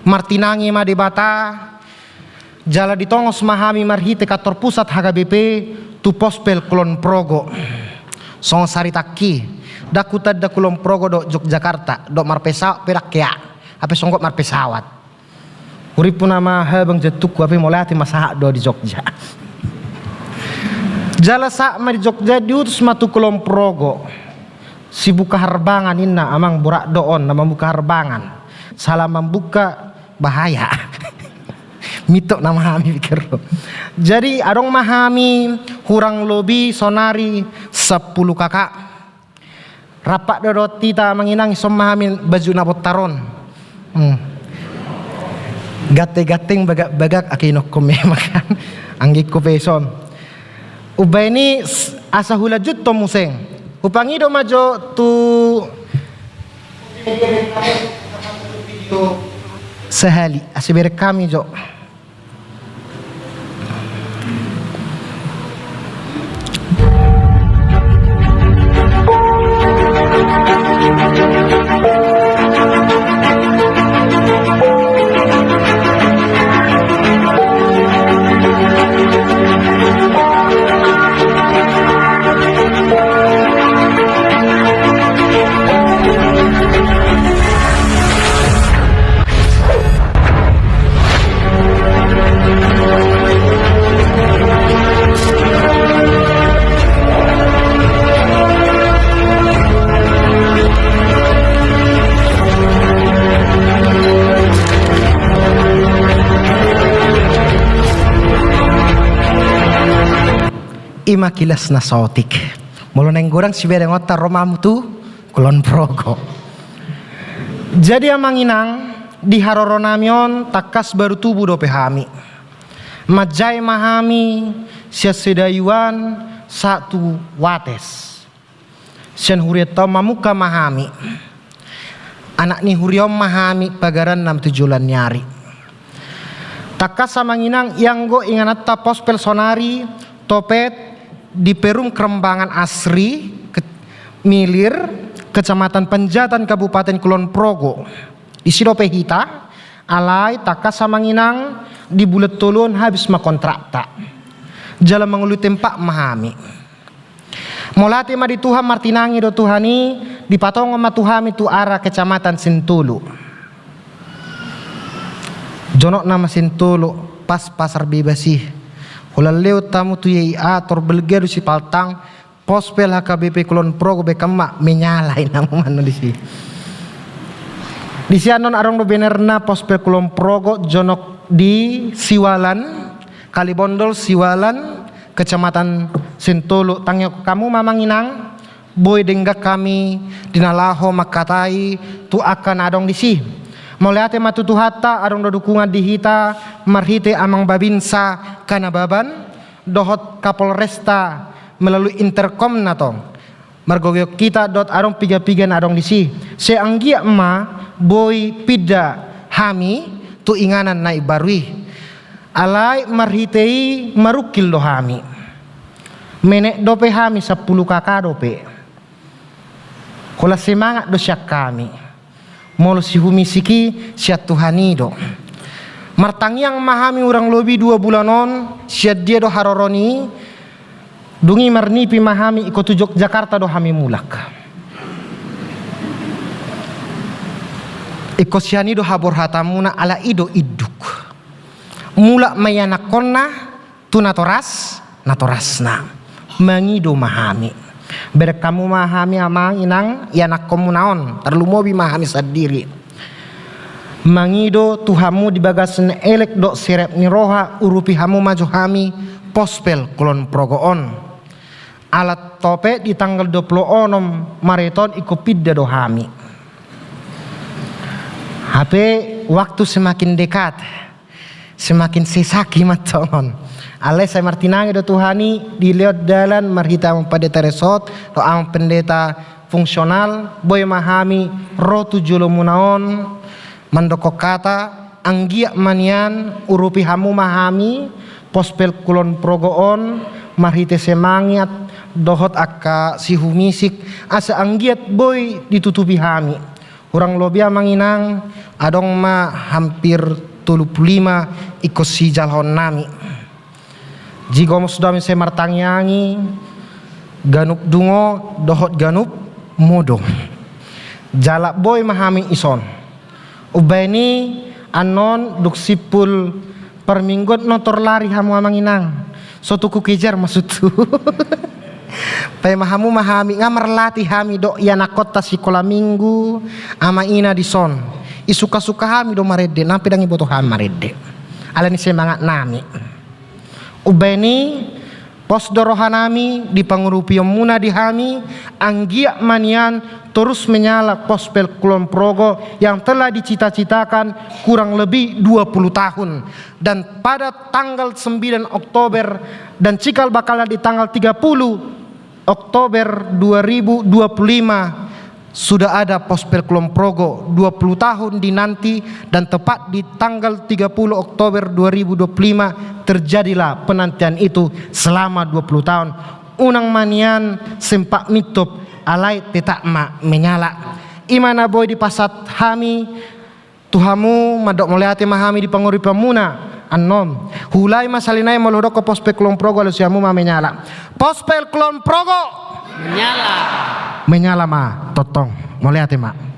martinangi ma Debata, jala ditongos ma hami marhite kantor pusat H K B P tu pospel Kulon Progo. Songon sari tangki, ndang hutanda Kulon Progo dohot Yogyakarta, dohot marpesawat pe ndang hea, hape songgot marpesawat. Hurippu nama habang jantungku, hape mauliate ma sahat do di Jogja. Jala sahat ma di Jogja, diutus ma tu Kulon Progo. Sibuka Harbangan ninna, amang, borat do on na mambuka harbangan. Salah mambuka, bahaya. Mintok nama hami pikir. Jadi adong ma hami hurang lobi sonari sampulu kakak. Rap do dohot hita amang inang, dison ma hami baju na bontar on. Hmm. Ganteng-ganteng bagak-bagak, ake inongku memang kan. Anggingku pe dison. Umbahen i s-, asa hulanjuthon muse. Hupangido ma jo tu sahali, asa bereng hami jo. I ma kilas na saotik. Molo naeng godang siberengonta, ro ma hamu tu Kulon Progo. Jadi amang inang, di haroronami on tangkas baru tubu dope hami. Manjae ma hami sian Sidayuan sahat tu Wates. Sian hurianta on mamungka ma hami. Anak ni huria on ma hami pagaranna tu joloan ni ari. Tangkas amang inang, ianggo ingananta pospel sonari topet di Perum Kerembangan Asri, Ke-, Milir, Kecamatan Panjatan, Kabupaten Kulon Progo. Disi dope hita, alai tangkas amang inang, di bulan tolu on habis ma kontrakta. Jala mangolu tempat ma hami. Mauliate ma di Tuhan, martinangi do Tuhan i, dipatongon ma tu hami tu ara Kecamatan Sentolo. Jonokna ma Sentolo, pas Pasar Bebas i. Holan lewat hamu tu I A I A, tor belgia do si paltang, Pospel H K B P Kulon Progo, be hamu ma menyala, inang, mano disi. Disi annon adong do benerna Pospel Kulon Progo, jonok di Siwalan, Kalibondol, Siwalan, Kecamatan Sentolo. Tangiangkon hamu ma, amang inang, boi denggan hami di na laho mangkatai tu angka na adong disi. Mauliate ma tu Tuhanta, adong do dukungan di hita marhite Amang Babinsa Kanababan dohot Kapolresta melalui interkomna tong. Margogoion hita dohot adong piga-piga na adong disi. Sai anggiat ma boi pinda hami tu inganan na imbaru i. Alai marhite i marungkil do hami. Menek dope hami sampulu K K dope. Holan semangat do sian hami. Molo sihumisik i sian Tuhan i do. Martangiang ma hami hurang lobi dua bulan on, sian dia do haroro ni i, dung i marnipi ma hami, ingkon tu Jogjakarta do hami mulak. Ingkon sian i do haborhatanmuna, ala i do induk. Mulak ma ianakkonna tu natoras, natorasna. Mangido ma hami. Bereng hamu ma hami, amang inang, ianakkonmuna on, tarlumobi ma hami sandiri. Mangido tu hamu di bagasan elek dohot serep ni roha, urupi hamu ma jo hami Pospel Kulon Progo on. Ala topet di tanggal dua pulu onom Maret on ingkon pinda do hami. Hape waktu semakin dekat, semakin sesak i mantongon. Alai sai martinangi do Tuhan i, dilehon dalan marhite Amang Pandita Resort dohot Amang Pendeta Fungsional, boi ma hami ro tu jolomuna on, mandokkon hata, anggiat ma nian urupi hamu ma hami Pospel Kulon Progo on marhite semangat dohot angka sihumisik, asa anggiat boi ditutupi hami. Hurang lobi, amang inang, adong ma hampir tolu pulu lima ingkon sijalaonnami. Jigomos do hami sai martangiangi, ganup dungo dohot ganup modo. Jala boi ma hami dison. Umbahen i annon dung simpul parmingguon annon tor lari hamu, amang inang. So tung hukejar maksudhu. Paima hamu ma hami, nga marlatih hami dohot ianakkonta sikola minggu, ama ina dison. Isukasuka hami do marende, nang pe ndang iboto hami marende. Alani semangatnami. Umbahen i, pos do rohanami di pangurupionmuna di hami, anggiat ma nian torus menyala Pospel Kulon Progo yang telah dicita-citakan kurang lebih dua puluh tahun. Dan pada tanggal sembilan Oktober dan cikal bakal di tanggal tiga puluh Oktober dua ribu dua puluh lima, sudah ada Pospel Kulon Progo, dua puluh tahun dinanti, dan tepat di tanggal tiga puluh Oktober dua ribu dua puluh lima terjadilah penantian itu selama dua puluh tahun. Unang ma nian sempat mintop, alai tetap ma menyala. I ma na boi dipasahat hami tu hamu, mandok mauliate ma hami di pangurupionmuna annon. Huulai ma sahali nai, molo hudokkon Pospel Kulon Progo, alus i hamu ma menyala. Pospel Kulon Progo! Menyala! Menyala ma tongtong. Mauliate ma.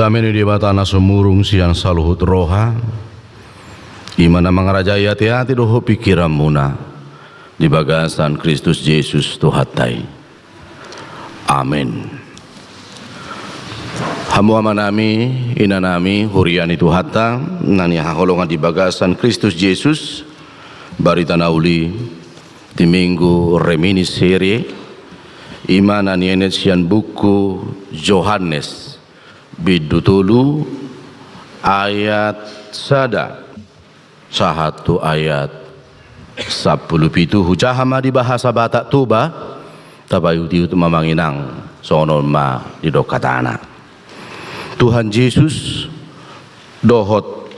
Dame ni Debata na sumurung sian saluhut roha, i ma na mangarajai ateate dohot pingkiranmuna di bagasan Kristus Jesus Tuhanta i. Amen. Hamu amanami, inanami, huria ni Tuhanta na hinaholongan di bagasan Kristus Jesus, barita na uli di Minggu Reminiscere, i ma na nienet sian buku Johannes bindu tolu ayat sada sahat tu ayat sampulu pitu. Hujaha ma di bahasa Batak Toba, tapaihutihut ma manang inang, songon on ma didok hatana. Tuhan Jesus dohot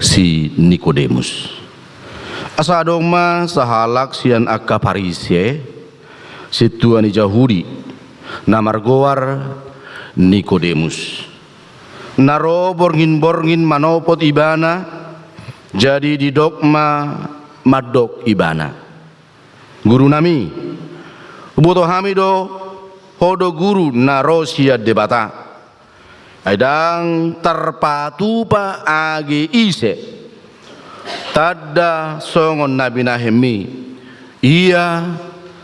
si Nikodemus. Asa adong ma sahalak sian angka Parise, sintua ni Jahudi, na margoar Nikodemus. Na ro borngin-borngin manopot ibana, jadi didok ma mandok ibana: Gurunami, huboto hami do, ho do guru na ro sian Debata. Ai ndang tarpatupa age ise tanda songon na binahenmi, ia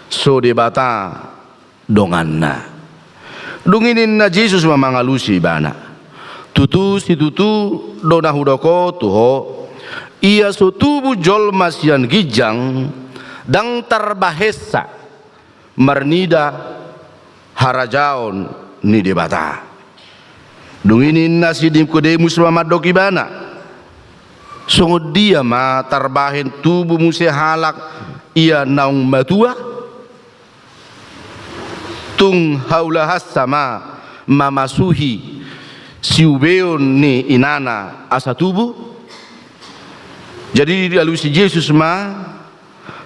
so Debata donganna. Dung i ninna Jesus ma mangalusi ibana: Tutu situtu do na hudok on tu ho, ia so tubu jolma sian ginjang, ndang tarbahensa marnida harajaon ni Debata. Dung i ninna si Nikodemus ma mandok ibana: Songon dia ma tarbahen tubu muse halak ia naung matua? Tung haulahansa ma mamasuhi siubeon ni inana asa tubu? Jadi dialusi Jesus ma: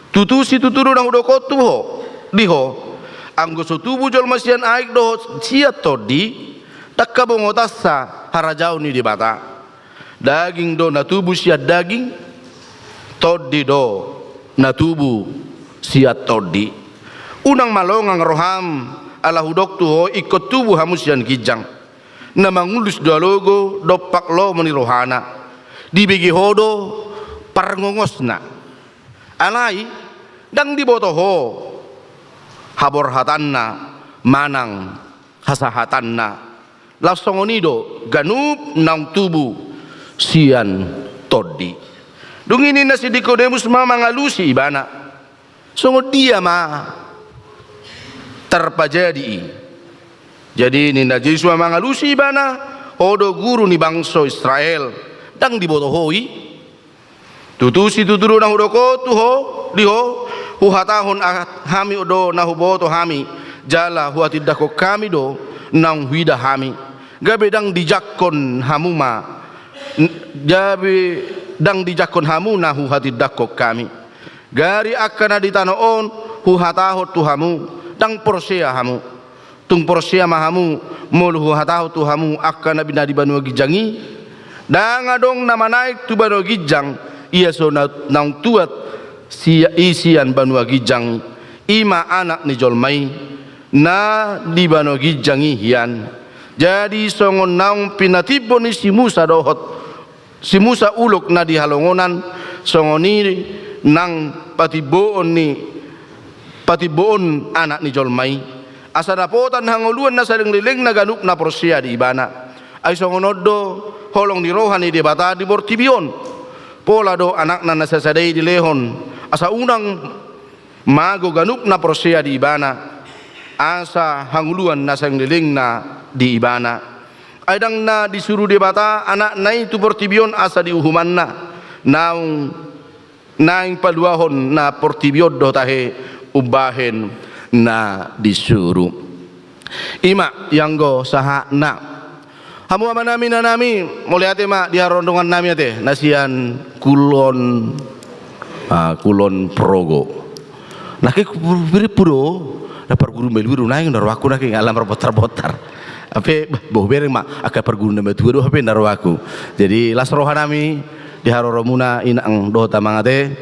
Tutu situtu do na hudok on tu ho, di ho, anggo so tubu jolma sian aek dohot sian tondi, ndang habongotansa harajaon ni Debata. Daging do na tubu sian daging, tondi do na tubu sian tondi. Unang ma longang roham, ala hudok tu ho ingkon tubu hamu sian ginjang. Na mangulus do alogo dompak lomo ni rohana. Dibege ho do parngongosna. Alai ndang diboto ho haborhatanna manang hasahatanna. Laos songon i do ganup naung tubu sian tondi. Dung i ninna si Nikodemus ma mangalusi ibana: Songon dia ma tarpajadi i? Jadi ninna Jesus ma mangalusi ibana: Ho do guru ni bangso Israel, ndang diboto ho i? Tutu situtu do na hudok on tu ho, di ho, huhatahon a-, hami do na huboto hami, jala huhatindangkon hami do naung huida hami. Gabe ndang dijangkon hamu ma, n-, gabe ndang dijangkon hamu na huhatindangkon hami. Gari angka na di tano on huhatahon tu hamu, ndang porsea hamu. Tung porsea ma hamu, molo huhatahon tu hamu angka na bina di banua ginjang i? Ndang adong na manaek tu banua ginjang, ia so na-, naung tuat si-, i sian banua ginjang i, i ma Anak ni jolma i, na di banua ginjang i hian. Jadi songon naung pinatimbo ni si Musa dohot si Musa ulok na di halongonan, songon i nang patimboon ni, patimboon Anak ni jolma i, asa dapotan hangoluan na saleleng-lelengna ganup na porsea di ibana. Ai songon on do holong ni roha ni Debata di portibi on. Pola do Anakna na sasada i dilehon, asa unang mago ganup na porsea di ibana, asa hangoluan na saleleng-lelengna di ibana. Ai ndang na disuru Debata Anakna i tu portibi on asa diuhumanna, naung naeng paluahon na portibi on do tahe umbahen na disuru. I ma ianggo sahatna. Hamu amanami, inanami, mauliate ma di harondongannami ate, na sian Kulon, ah, Kulon Progo. Nangkin hupirimpu do, na parguru matua do naeng na rohangku nangkin, ala marbontar-bontar. Hape, bah, hubereng ma, angka parguru na matua do hape na rohangku. Jadi, las rohanami di haroromuna inang dohot amang ate,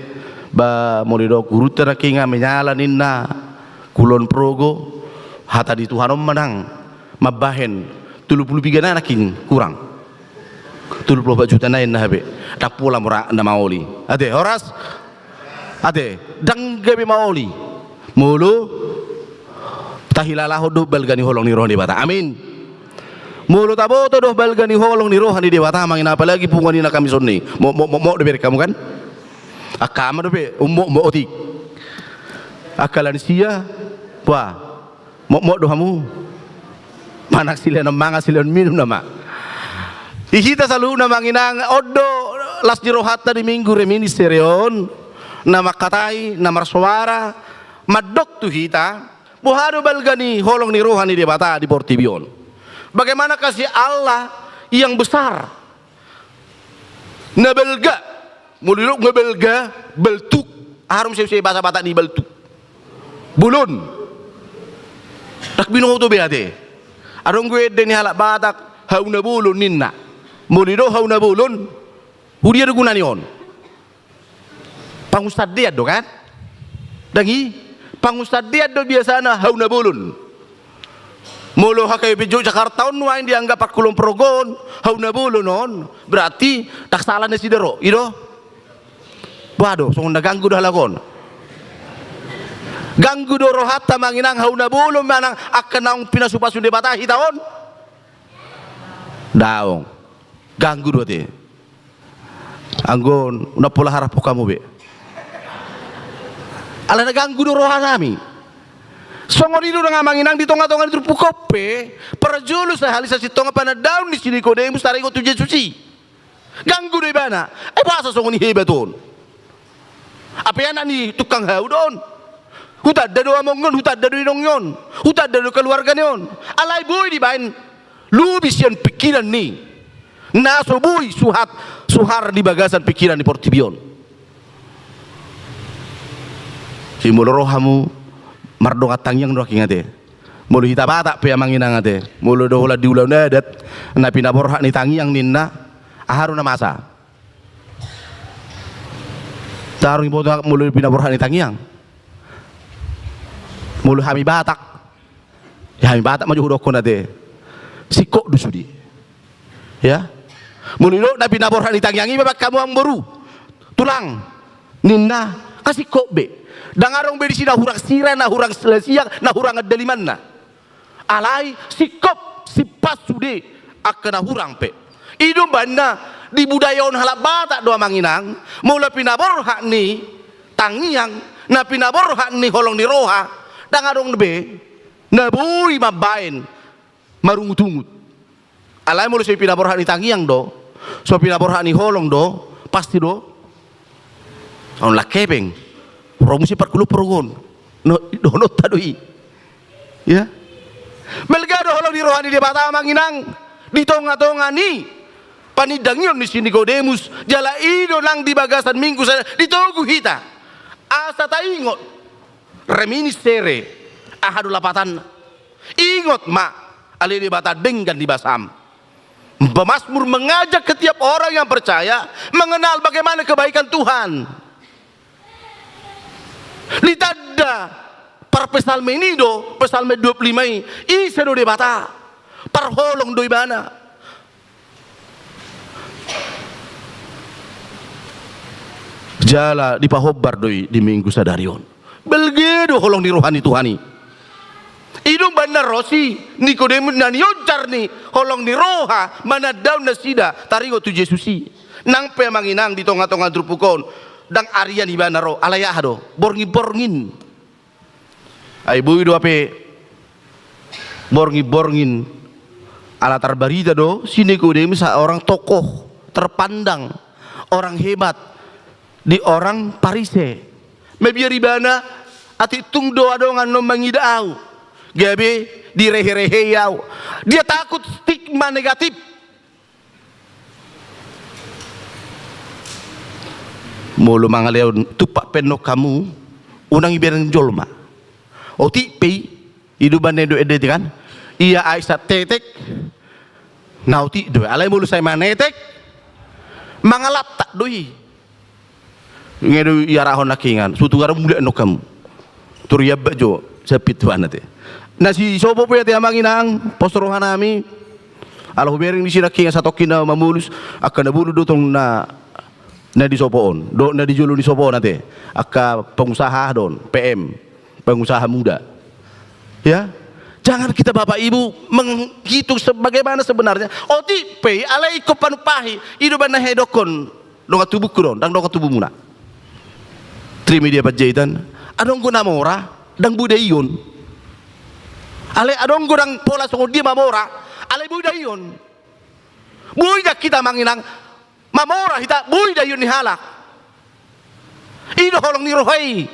bah, molo didok gurunta nangkin nga menyala ninna, Kulon Progo, hata ni Tuhan on ma nang mambahen Tolu pulu piga na nangkin kurang. Tolu pulu opat juta na inna hape. Ndang pola mora na maoli. Ate, horas? Ate, ndang gabe maoli. Molo tahilalahon do balga ni holong ni roha ni Debata. Amin. Molo taboto do balga ni holong ni roha ni Debata, amang inang, apalagi punguan i na hami songon i. Mo, mo, mo, mo dope hamu kan? Angka ama dope, mo, mo otik. Angka lansia, wah, mo, mo do hamu. Manang silean mangan, silean minum nama. Di hita saluhutna, amang inang, on do las ni rohanta di Minggu Reminiscere on, na mangkatai, na marsoara, mandok tu hita, boha do balga ni holong ni roha ni Debata di portibi on. Bagaimana kasih Allah yang besar. Na balga, molo didok na balga, baltuk. Aha do muse, muse bahasa Batak ni baltuk? Bolon. Ndang binoto be ate. Adong do ende ni halak Batak, hau na bolon ninna. Molo didok hau na bolon, tu dia do guna ni on? Pangunsandean do kan? Ndang i, pangunsandean do biasana hau na bolon. Molo H K B P Jogjakarta on nuaeng dianggap parkulon progon, hau na bolon on, berarti ndang sala nasida ro, i do? Boha do, songon na ganggu do halak on. Ganggu do rohanta, amang inang, hau na bolon manang angka naung pinasupasu Debata hita on? Daong. Ganggu do ate. Anggo on, unang pola harap hamu be. Alana ganggu do rohanami. Songon i do nang, amang inang, di tongatonga ni turpuk on pe, parjolo sahali sasintongna panandaon ni si Nikodemus taringot tu Jesus i. Ganggu do ibana. Eh, boasa songon i hebat on? Hape anak ni tukang hau do on. Hutanda do amongna on, hutanda do inongna on, hutanda do keluargana on. Alai boi dibaen lobi sian pingkiran ni na so boi suhat, suhar di bagasan pingkiran ni portibi on. Jadi molo ro hamu mardongan tangiang do nangkin ate. Molo hita Batak pe, amang inang, ate, molo do holan di ulaon adat, na pinaborhat ni tangiang ninna, aha do na masa? Tarung iboto molo pinaborhat ni tangiang. Molo hami Batak, ya hami Batak ma jo hudokkon ate. Singkop do sude. Ya. Molo didok na pinaborhat ni tangiang i ma baen hamu amangboru, tulang, ninna, nga singkop be. Ndang adong be disi na hurang sira, na hurang lasiak, na hurang andalimanna. Alai singkop, simpas sude angka na hurang pe. I do umbahen na di budaya on halak Batak do, amang inang, molo pinaborhat ni tangiang, na pinaborhat ni holong ni roha, ndang adong be na boi mambaen marungutungut. Alai molo so pinaborhat ni tangiang do, so pinaborhat ni holong do, pasti do. On lang hepeng. Ro muse parkulon progon. No, dohononta do i. Ya. Balga do holong ni roha ni Debata, amang inang, di tongatonga ni panindangion ni si Nikodemus, jala i do nang di bagasan Minggu sada ditogu hita. Asa taingot. Reminiscere, aha do lapatanna? Ingot ma, ale Debata denggan di basam. Pemazmur mengajak setiap orang yang percaya mengenal bagaimana kebaikan Tuhan. Ditanda parpsalmen i do, Psalmen dua puluh lima i, ise do Debata? Parholong do ibana. Jala dipahombar do i di Minggu sadari on. Balga do holong ni roha ni Tuhan i. I do umbahen na ro si Nikodemus na nionjar ni holong ni roha manandaon nasida taringot tu Jesus i. Nang pe, amang inang, di tongatonga turpuk on, ndang arian ibana ro, alai aha do? Borngin-borngin. Ai boi do hape borngin-borngin, ala tarbarita do si Nikodemus seorang tokoh terpandang, orang hebat di orang Parise. Mabiar ibana, atik tung do adong annon mangida au, gabe direherehei au. Dia takut stigma negatif. Molo mangalehon tumpak pe annon hamu, unang ibereng jolma. Otik pe i, i do umbahen na nidok ende i kan. Ia aek santetek, na otik do. Alai molo sai manetek, mangalaptak do i. Nge do iarahon nangkiningan, so tung adong mulak annon hamu. Tor iambak jo, sai pintu an ate. Na sisopo pe ate, amang inang, pos rohanami. Ala hubereng disi nangkin satongkin na mamolus, angka na bolus do tong na, na di sopo on, dohot na di jolo ni sopo on ate, angka pengusaha do on, P M, pengusaha muda. Ya, jangan kita Bapak Ibu menghitung sebagaimana sebenarnya. Otik pe i, alai ingkon panumpahi, i do umbahen na hea didokkon, dongan tubungku do on, ndang dongan tubumuna. Trimedia Panjaitan, adong do na mora, ndang boi daion. Alai adong do ndang pola songon dia mamora, alai boi daion. Boi ndang hita Amang Inang, mamora hita, boi daion ni halak. I do holong ni roha i,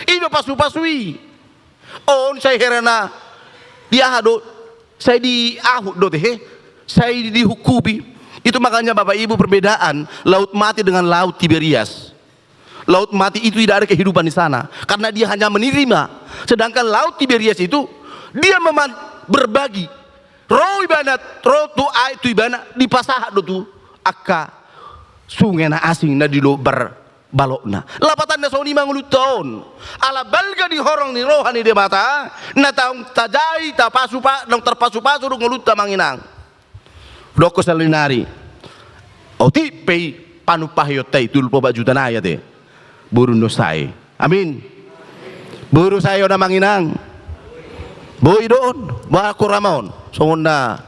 i do pasupasu i. On sai hera na di aha do, sai diahut do ate, sai dihungkupi. Itu makanya Bapak Ibu perbedaan Laut Mati dengan Laut Tiberias. Laut Mati itu tidak ada kehidupan di sana, karena dia hanya menerima. Sedangkan Laut Tiberias itu, dia meman-, berbagi. Ro ibana, ro tu aek tu ibana, dipasahat do tu angka sunge na asing na di lombar balokna. Lapatanna songon i ma ngolunta on. Ala balga di holong ni roha ni Debata, na naung tajai, tapasupa-, naung tarpasupasu do ngolunta Amang Inang. Dokkon saonari. Otik pe i panumpahionta i, tolu opat juta nai ate. Boru ni on sae. Amin. Boru sae on Amang Inang. Boi do on, boha hurang ma on. Songon na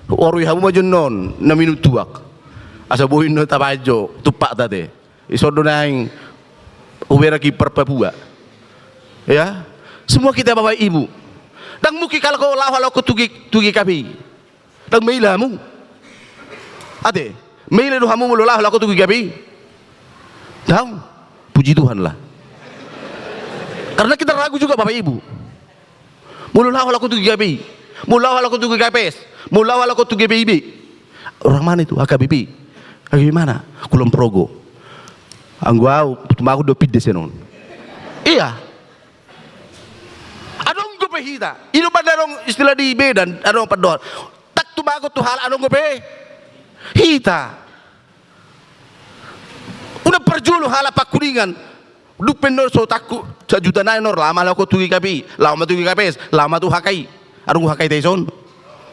huarui hamu ma jo on, na minum tuak. Asa boi do tabaen jo tumpakta ate. Dison do naeng hubereng i par Papua. Ya. Semua kita Bapak Ibu. Ndang mungkin halak on laho halak on tu G-, tu G K P I. Ndang maila hamu. Ate, maila do hamu molo laho halak on tu G K P I? Ndang. Puji Tuhan lah. Karena kita ragu juga Bapak Ibu. Molo laho halak on tu G K P I, molo laho halak on tu G K P S, molo laho halak on tu G P I B. Orang mana itu? H K B P. H K B P mana? Kulon Progo. Anggo au, tumagon do pinda sian on. Iya. Adong dope hita. I do umbahen adong istilah di Medan, adong pandohan. Ndang tumagon tu halak, adong dope hita. Unang parjolo halak Pangkuningan. Dung pe on so tangkup sajuta nai on, laho ma halak on tu G K P I, laho ma tu G K P S, laho ma tu H K I. Adong H K I ta dison?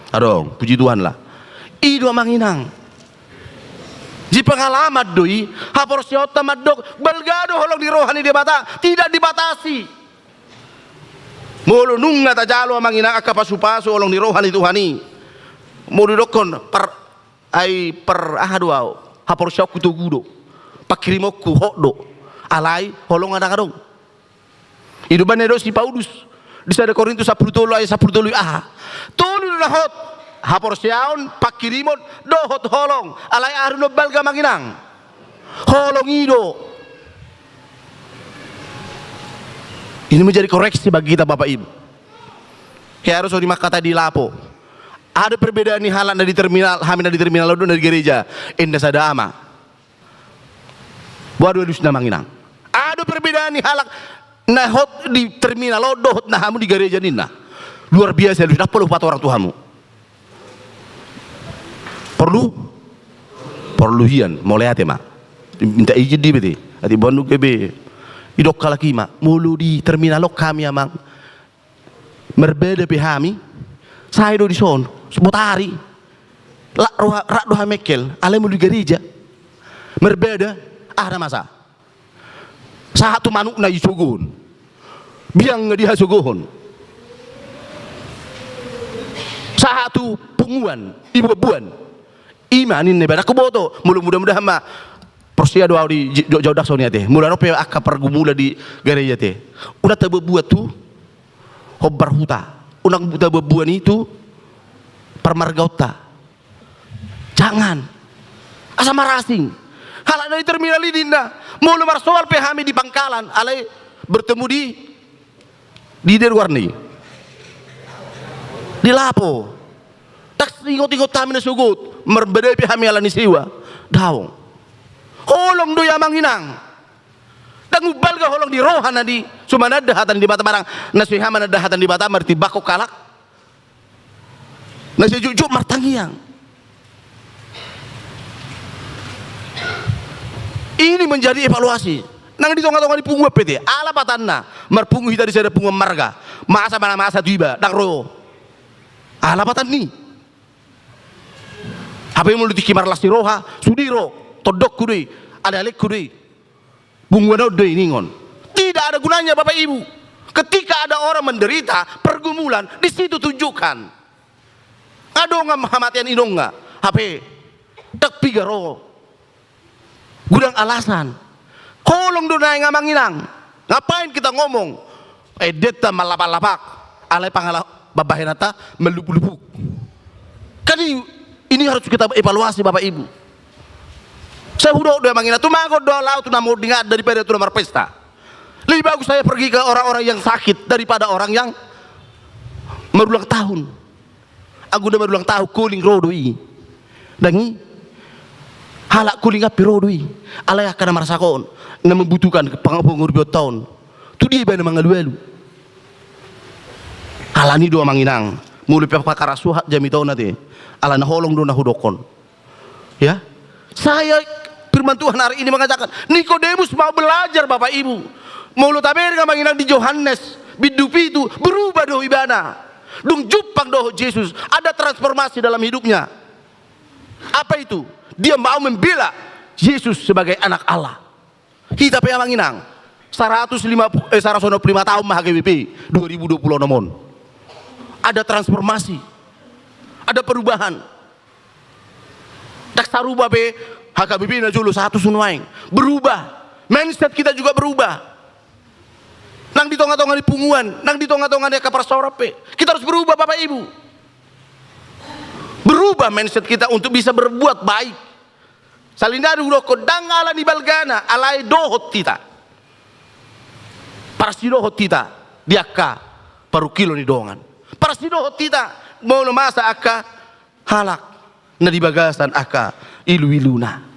Adong, puji Tuhan lah. I do Amang Inang. Jadi pengalaman do i, haporseaonta mandok, balga do holong ni roha ni Debata, tidak dibatasi. Molo nunga tajalo Amang Inang angka pasupasu holong ni roha ni Tuhan i. Molo didokkon, par-, ai par aha do au, haporseaonku togu do. Pangkirimonku hot do. Alai holong ndang adong. I do umbahen na didok si Paulus di sada Korintus sampulu tolu ayat sampulu tolu i aha? Tolu do na hot. Haporseaon, pangkirimon, dohot holong. Alai aha do na umbalga Amang Inang? Holong i do. Ini menjadi koreksi bagi kita Bapak Ibu. Hea do songon i mangkatai di lapo. Adong perbedaan ni halak na di terminal, hami na di terminal on dohot na di gareja. Inda sada ama. Boha do alusna Amang Inang? Adong perbedaan ni halak na hot di terminal on dohot na hamu di gareja ninna. Luar biasa alusna, ndang pola hupatorang tu hamu. Porlu? Porlu hian, mauliate ma. Minta izin do i be ate. Atik boan nunga be. Didok halak i ma, molo di terminal on hami Amang, marbada pe hami, sae do dison, botari. Rap roha, rap do hami mengkel, alai molo di gareja. Marbada, aha na masa? Sahat tu manukna disogohon. Biangna dihasogohon. Sahat tu punguan, dibuatbuat. I ma ninna i, ndang huboto, molo mudah-mudahan ma. Porsea do au di j-, j-, jauh dak songon i ate. Molo adong pe angka pergumulan di gareja ate, unang tabuatbuat tu hombar huta. Unang tabuatbuat i tu parmargaonta. Jangan. Asa marasing. Halak na di terminal i ninna, molo marsoal pe hami di pangkalan, alai bertemu di, di, di luar ni, di lapo. Ndang ingot-ingot hami na sogot, marbada pe hami ala ni sewa. Daong. Holong do i Amang Inang. Ndang umbalga holong ni roha na di so mananda hata ni Debata barang na so hea mananda hata ni Debata martimbangkon halak na sai jotjot martangiang. Ini menjadi evaluasi. Nang di tonga-tonga ni punguan pe ate, aha lapatanna? Marpungu hita di sada punguan marga. Masa ma na masa tu iba, ndang ro. Aha lapatan ni? Hape molo di tingki marlas ni roha, sude ro, tondongku do i, alealengku do i, punguan on do i ningon. Tidak ada gunanya, Bapak Ibu. Ketika ada orang menderita pergumulan, di situ tunjukkan. Nga dong hamatean inong nga. Hape, tak piga ro. Godang alasan. Holong do naeng, Amang Inang. Ngapain kita ngomong? Endenta mallapakllapak. Alai pangala-, pambahenanta mallupuklupu. Kan i-, ini harus kita evaluasi, Bapak Ibu. Sai hudok do, Amang Inang, tumagon do au tu na monding an daripada tu na marpesta. Lebih bagus saya pergi ke orang-orang yang sakit daripada orang yang marulang tahun. Anggo na marulang tahun, holing ro do i. Ndang i. Halak holing api ro do i. Alai angka na marsak on, na membutuhkan pang-, pangurupionta on, tu dia ibana mangalualu? Alani do, Amang Inang, molo pe pakara suhat jamita on ate, ala na holong do na hudokkon. Ya. Saya, firman Tuhan hari ini mengatakan, Nikodemus mau belajar, Bapak Ibu. Molo tabereng, Amang Inang, di Johannes bindu pitu, berubah do ibana. Dung jumpang dohot Jesus, ada transformasi dalam hidupnya. Apa itu? Dia mau membela Yesus sebagai anak Allah. Hita pe, Amang Inang, saratus lima puluh, eh, saratus onom puluh lima tahun ma H K B P, dua ribu dua puluh enam on. Ada transformasi. Ada perubahan. Ndang sarupa be H K B P na jolo sahat tu nuaeng. Berubah. Mindset kita juga berubah. Nang di tonga-tonga ni punguan, nang di tonga-tonga ni angka parsaoran pe, kita harus berubah, Bapak Ibu. Berubah mindset kita untuk bisa berbuat baik. Saleleng ni i hudokkon, ndang ala ni balgana, alai dohot hita. Parsidohot hita di angka parungkilon ni dongan. Parsidohot hita molo masa angka halak na di bagasan angka iluiluna.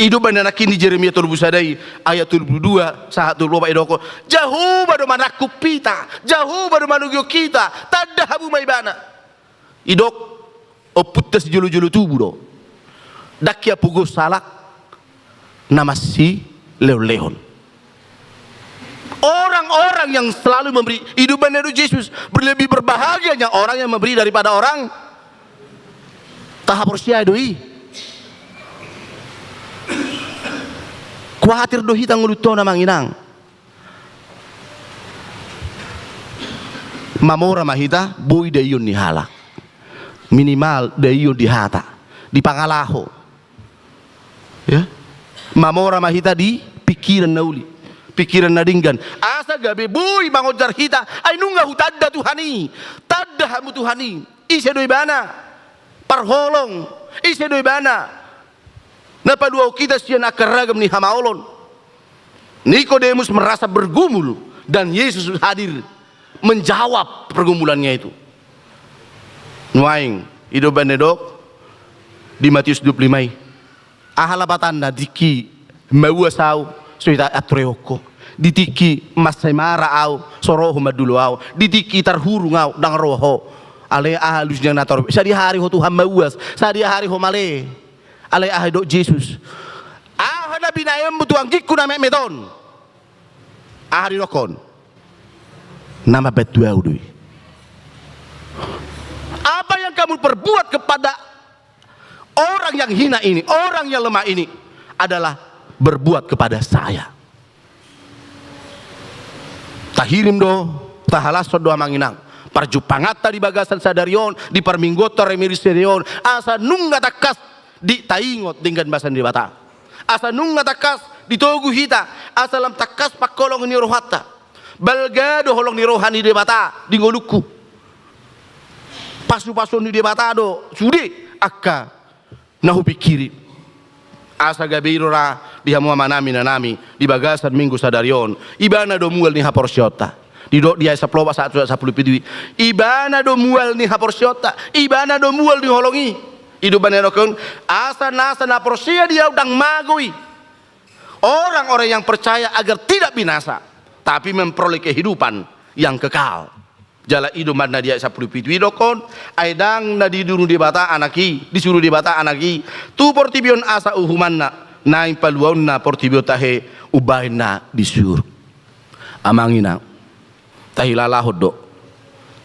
I do umbahen nangkin di Jeremia tolu pulu sada i, ayat tolu pulu dua sahat tolu pulu opat, didokkon, Jahowa do manangkup hita, Jahowa do manogihon hita, tanda hamu ma ibana. Didok, ompunta sijolojolo tubu do. Ndang ia pogos halak na mansilehonlehon. Orang-orang yang selalu memberi, i do umbahen na didok Jesus, lebih berbahagianya orang yang memberi daripada orang, tahaporseai do i. Kuatir do hita ngolunta on, Amang Inang. Mamora ma hita boi daion ni halak. Minimal daion di hata, di pangalaho. Ya. Mamora ma hita di pingkiran na uli, pingkiran na denggan. Asa gabe boi mangonjar hita, ai nunga hutanda Tuhan i. Tanda hamu Tuhan i. Ise do ibana? Parholong. Ise do ibana na paluahon hita sian angka ragam ni hamaolon? Nikodemus merasa bergumul dan Yesus hadir menjawab pergumulannya itu. Nuaeng, i do umbahen na didok di Matius dua pulu lima i. Aha lapatanna? Di tingki mauas ahu, so hita antureon ho. Di tingki mansai mara ahu, so ro ho mandulo ahu. Di tingki tarhurung ahu, ndang ro ho. Alai aha alusna na tarhurung? Sadihari ho Tuhan mauas, sadihari ho male. Alai aha didok Jesus? Aha na binahenmu tu anggingku na metmet on? Aha didokkon? Na mambantu ahu do i. Apa yang kamu perbuat kepada orang yang hina ini, orang yang lemah ini, adalah berbuat kepada saya. Tahirim do, tahalashon do, Amang Inang, parjumpanganta di bagasan sadari on, di parmingguonta on, remiris sadari on, asa nunga tangkas di taingot denggan basa ni Debata. Asa nunga tangkas ditogu hita, asa lam tangkas pangholongi ni rohanta. Balga do holong ni roha ni Debata di ngolungku. Pasupasuon ni Debata do sude angka na hupingkiri. Asa gabe i do ra di hamu amanami, inanami, di bagasan minggu sadari on, ibana do mual ni haporseaonta. Didok di ayat sampulu opat sahat tu ayat sampulu pitu i, ibana do mual ni haporseaonta, ibana do mual ni holong i. I do umbahen na didok on, asa nasa na porsea di ahu ndang mago i. Orang-orang yang percaya agar tidak binasa, tapi memperoleh kehidupan yang kekal. Jala i do umbahen na di ayat sampulu pitu i didok on, ai ndang na diduru Debata Anak i, disuru Debata Anak i tu portibi on asa uhumanna, naeng paluaonna portibi on tahe umbahen na di surgo. Amang, Inang, tahilalahon do,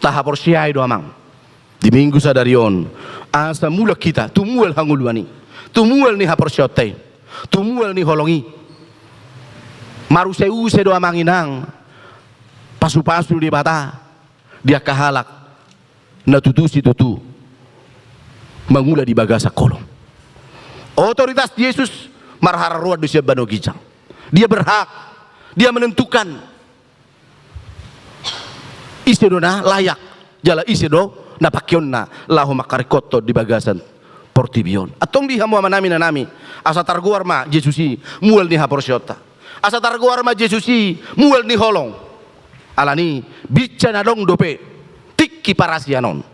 tahaporseai do, Amang. di Minggu sadari on, asa mulak hita tu mual hangoluan i, tu mual ni haporseaonta i, tu mual ni holong i. Maruse-use do, amang inang, pasu-pasu ni Debata di angka halak na tutu situtu mangula di bagasan holong. Otoritas Jesus marharoroan do sian banua ginjang. Dia berhak, dia menentukan ise do na layak, jala ise do na pangkeonna laho mangkaringkothon di bagasan portibi on. Antong di hamu amanami, inanami, asa targoar ma Jesus i mual ni haporseaonta. Asa targoar ma Jesus i mual ni holong. Alani i, binsa na adong dope tingki parasian on.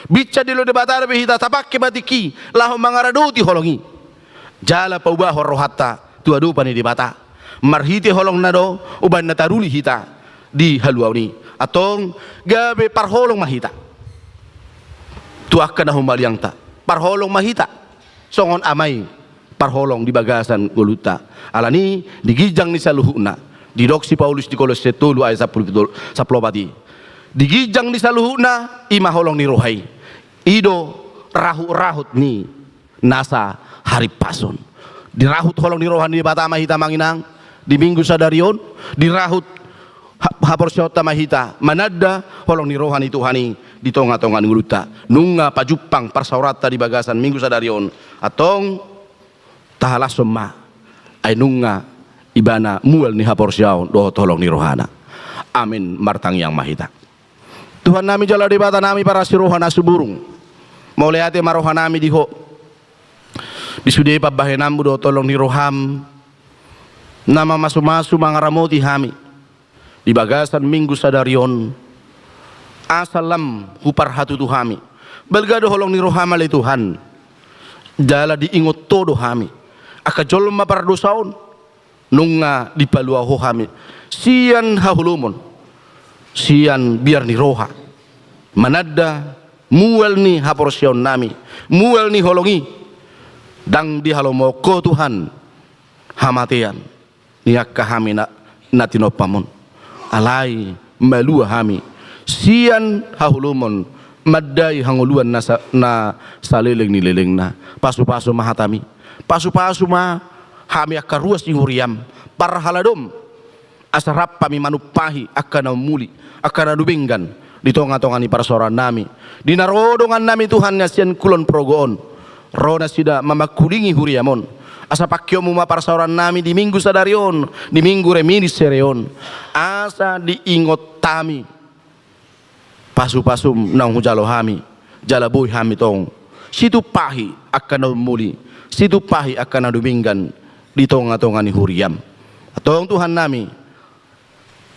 Binsa dilehon Debata dope hita tapangke ma tingki i laho mangaradoti holong i. Jala paubahon rohanta tu adopan ni Debata. Marhite holongna do umbahen na taruli hita di haluaon i. Antong gabe parholong ma hita tu angka na humaliangta. Parholong ma hita songon ama i parholong di bagasan ngolunta. Alani i, di ginjang ni saluhutna, didok si Paulus di Kolosse tolu ayat sampulu pitu, sampulu opat i, di ginjang ni saluhutna, i ma holong ni roha i. I do rahut-rahut ni nasa harimpason. Dirahut holong ni roha ni Debata ma hita, amang inang, di Minggu sadari on. Dirahut ha-, haporseaonta ma hita mananda holong ni roha ni Tuhan i di tonga-tonga ni ngolunta. Nunga pajumpang parsaoranta di bagasan Minggu sadari on. Antong tahalashon ma, ai nunga ibana mual ni haporseaon dohot holong ni rohana. Amin. Martangiang ma hita. Tuhannami jala Debatanami parasi roha na sumurung, mauliate ma rohanami di Ho di sude pambahenanMu dohot holong ni rohaM na mamasu-masu mangaramoti hami di bagasan Minggu sadari on, asa lam huparhatutu hami. Balga do holong ni rohaM, ale Tuhan, jala diingot Ho do hami angka jolma pardosa on. Nunga dipalua Ho hami sian haholomon, sian biar ni roha, mananda mual ni haporseaonnami, mual ni holong i. Ndang dihalomohon Ho, Tuhan, hamatean ni angka hami na, na tinompaM on. Alai malua hami sian haholomon mandai hangoluan na sa-, na saleleng ni lelengna. Pasu-pasu ma hataMi. Pasu-pasu ma hami angka ruas ni huriaM, parhaladoM, asa rap hami manumpahi angka na ummuli, angka na dumenggan di tonga-tonga ni parsaorannami, di na ro dongannami, Tuhan, na sian Kulon Progo on. Ro nasida mamangkulingi huriaM on. Asa pangkeonMu ma parsaorannami di Minggu sadari on, di Minggu Reminiscere on. Asa diingot hami pasu-pasuM naung hujalo hami, jala boi hami tong situmpahi angka na ummuli, situmpahi angka na dumenggan di tonga-tonga ni huriaM. Antong, Tuhannami,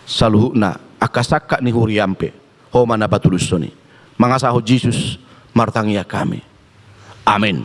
saluhutna angka sangkap ni huriaM pe, Ho ma na patulushon i. Mangasahon Jesus martangiang hami. Amen.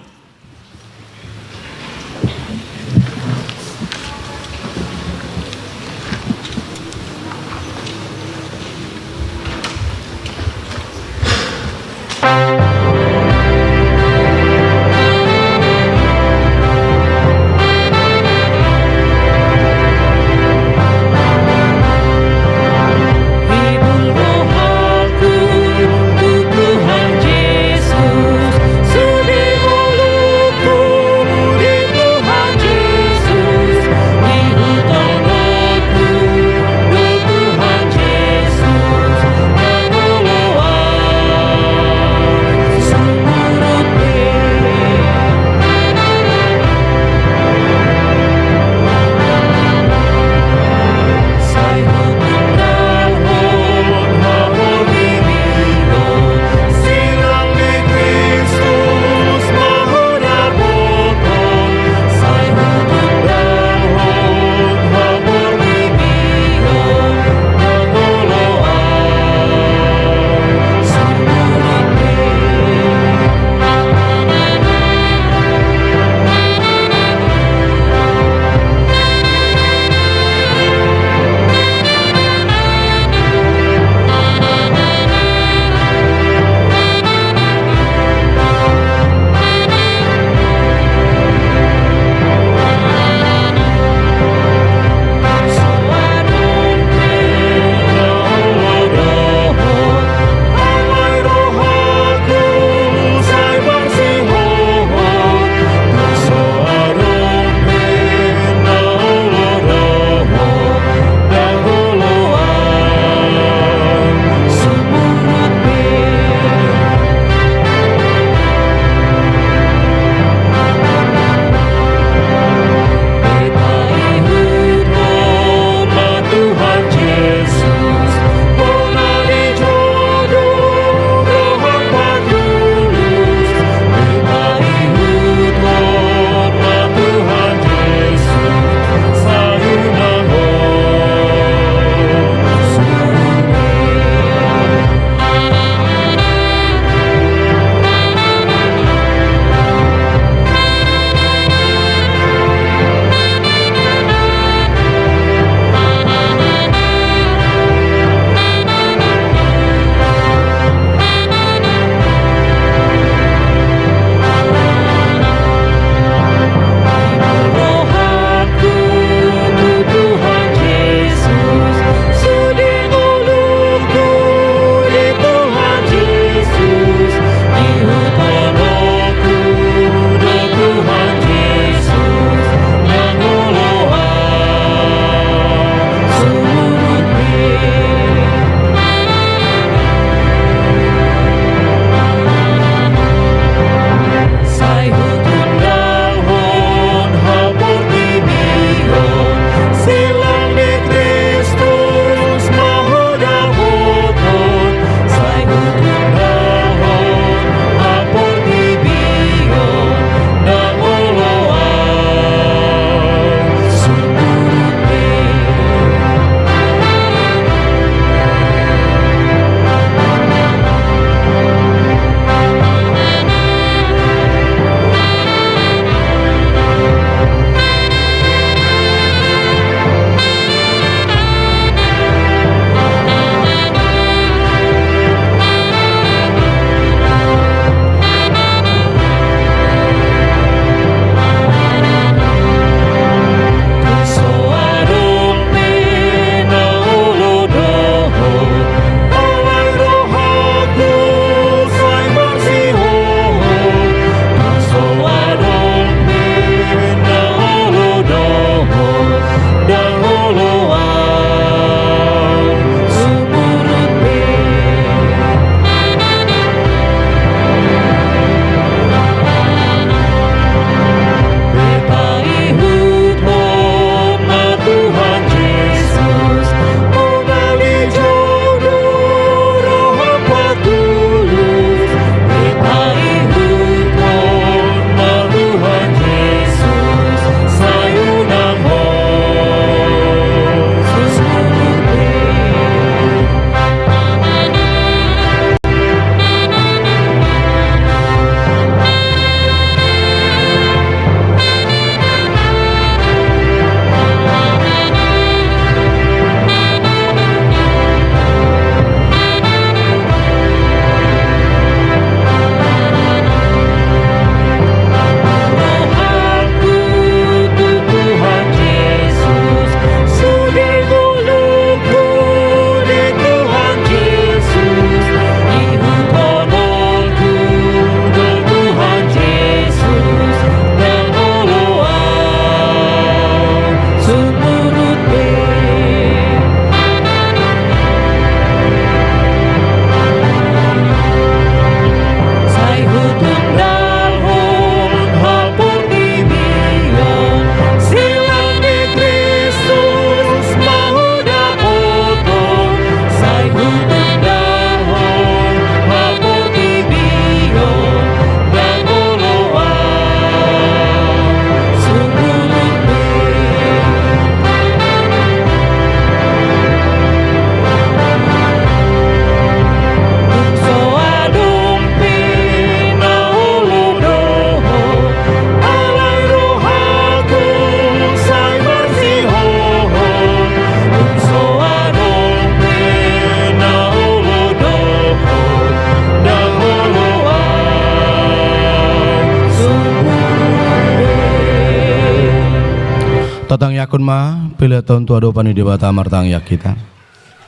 Angkon ma pelean ta on tu adopan ni Debata, martangiang hita.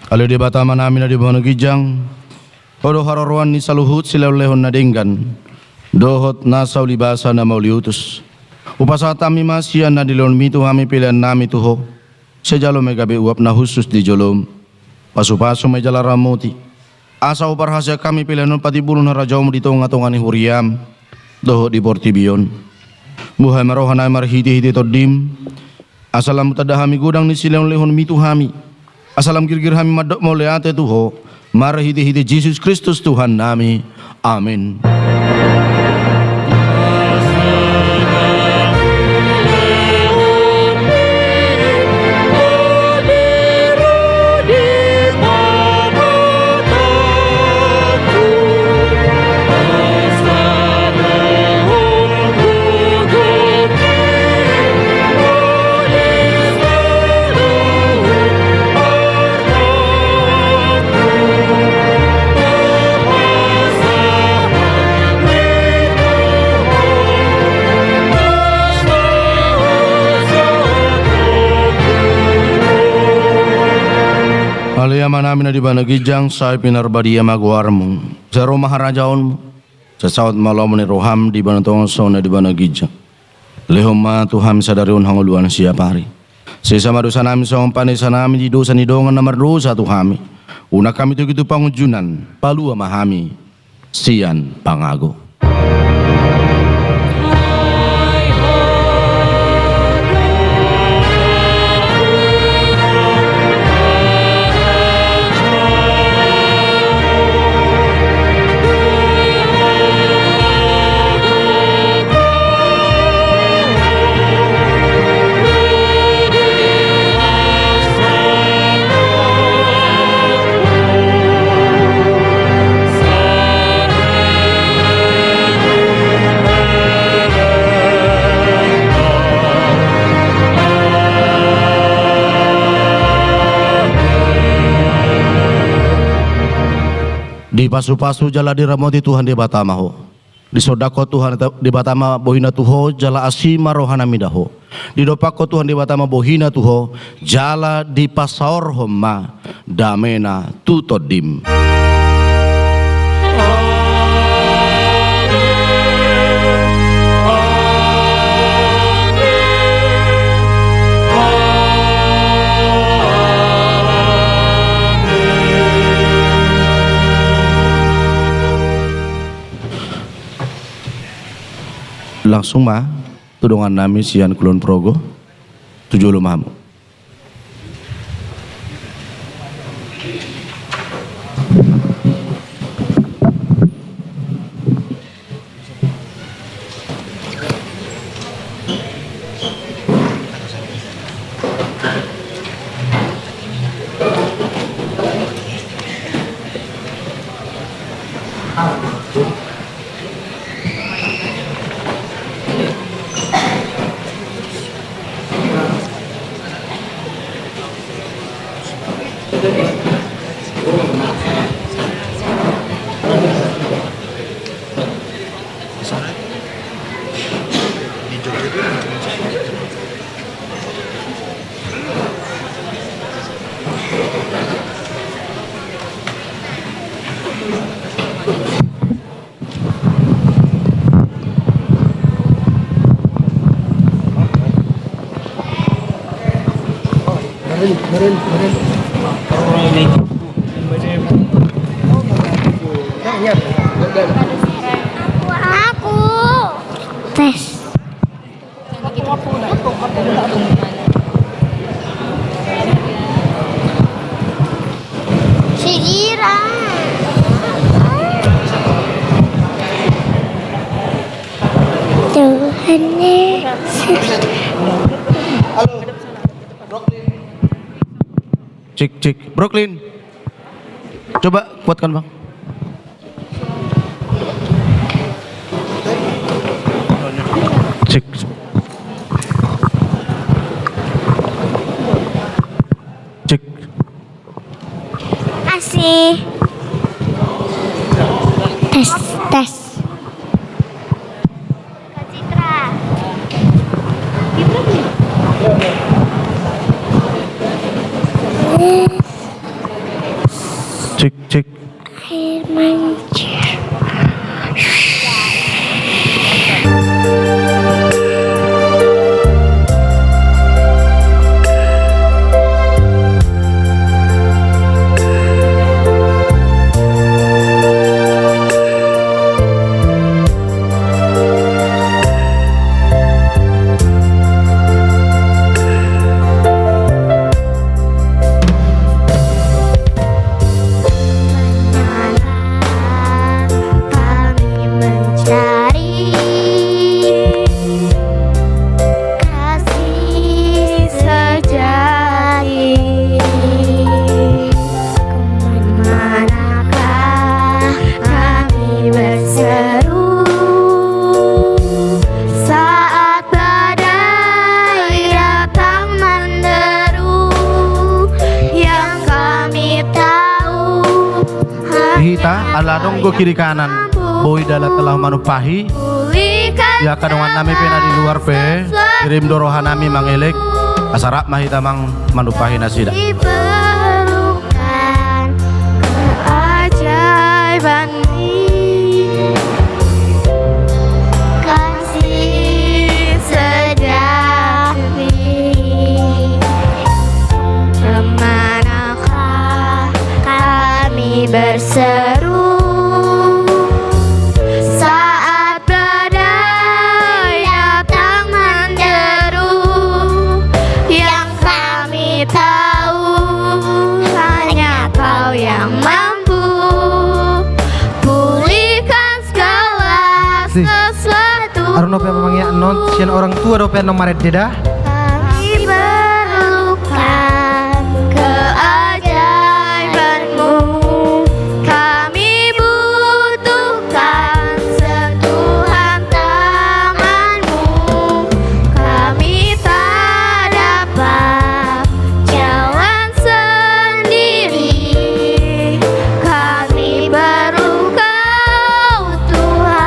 Ale Debata Amanami na di banua ginjang, Ho do haroroan ni saluhut silehonlehon na denggan dohot nasa ulibasa na mauliutus. Hupasahat hami ma sian na nilehonmi tu hami peleannami tu Ho. Sai jalo ma i gabe uap na hushus di jolom. Pasupasu ma i jala ramoti, asa huparhaseang hami pelean on patimbulhon harajaonmu di tongatonga ni huriam dohot di portibi on. Buhai ma rohanami marhitehite Tondim, asa lam tanda hami godang ni silehonlehonmi tu hami, asa lam girgir hami mandok mauliate tu Ho, marhitehite Jesus Kristus Tuhannami. Amen. Ale Amanami na di banua ginjang, sai pinarbadia ma goarmu. Sai ro ma harajaonmu. Sai saut ma lomo ni roham di banua tonga songon na di banua ginjang. Lehon ma tu hami sadari on hangoluan siap ari. Sesa ma dosanami songon panesanami di dosa ni dongan na mardosa tu hami. Unang hami togihon tu pangunjunan, palua ma hami sian pangago. Dipasupasu jala diramoti Tuhan Debata ma ho. Disondangkon Tuhan Debata ma bohina tu ho jala asi ma rohana mida ho. Didompakkon Tuhan Debata ma bohina tu ho jala dipasaorhon ma damena tu tondim. Langsung ma tu dongannami sian Kulon Progo, tu jolo ma hamu. Aku. Tes. Tuhan Yesus. Cek, cek. Brooklyn. Coba kuatkan, Bang. Cek. Cek. Asi. Tes, tes. Kak Citra. Kami mencari kasih sejati. Kemanakah kami berseru saat badai datang menderu? Yang kami tahu hita, ala adong do kiri kanan, boi dalan telah manumpahi. Ia angka dongan nami pe na di luar pe, kirim do roha nami mangelek, asa rap ma hita mang manumpahi nasida. Diperlukan keajaiban-Mu. Kasih sejati, kemanakah kami berseru saat badai datang menderu? Yang kami tahu hanya Kau yang mampu pulihkan segala sesuatu. Aru nope mangiak non, sian orang tua dope non marende da. Kami perlukan keajaiban-Mu. Kami butuhkan sentuhan tangan-Mu. Kami tak dapat jalan sendiri. Kami perlu Kau, Tuhan.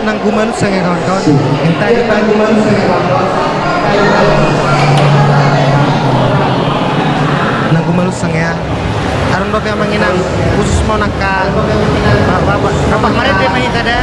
Nang gumalussang ya kawan-kawan. Minta di nang gumalussang ya kawan-kawan. Nang gumalussang ya. Adong dope amang inang khusus ma nangka. Bapak, bapak, bapak marende ma hita da.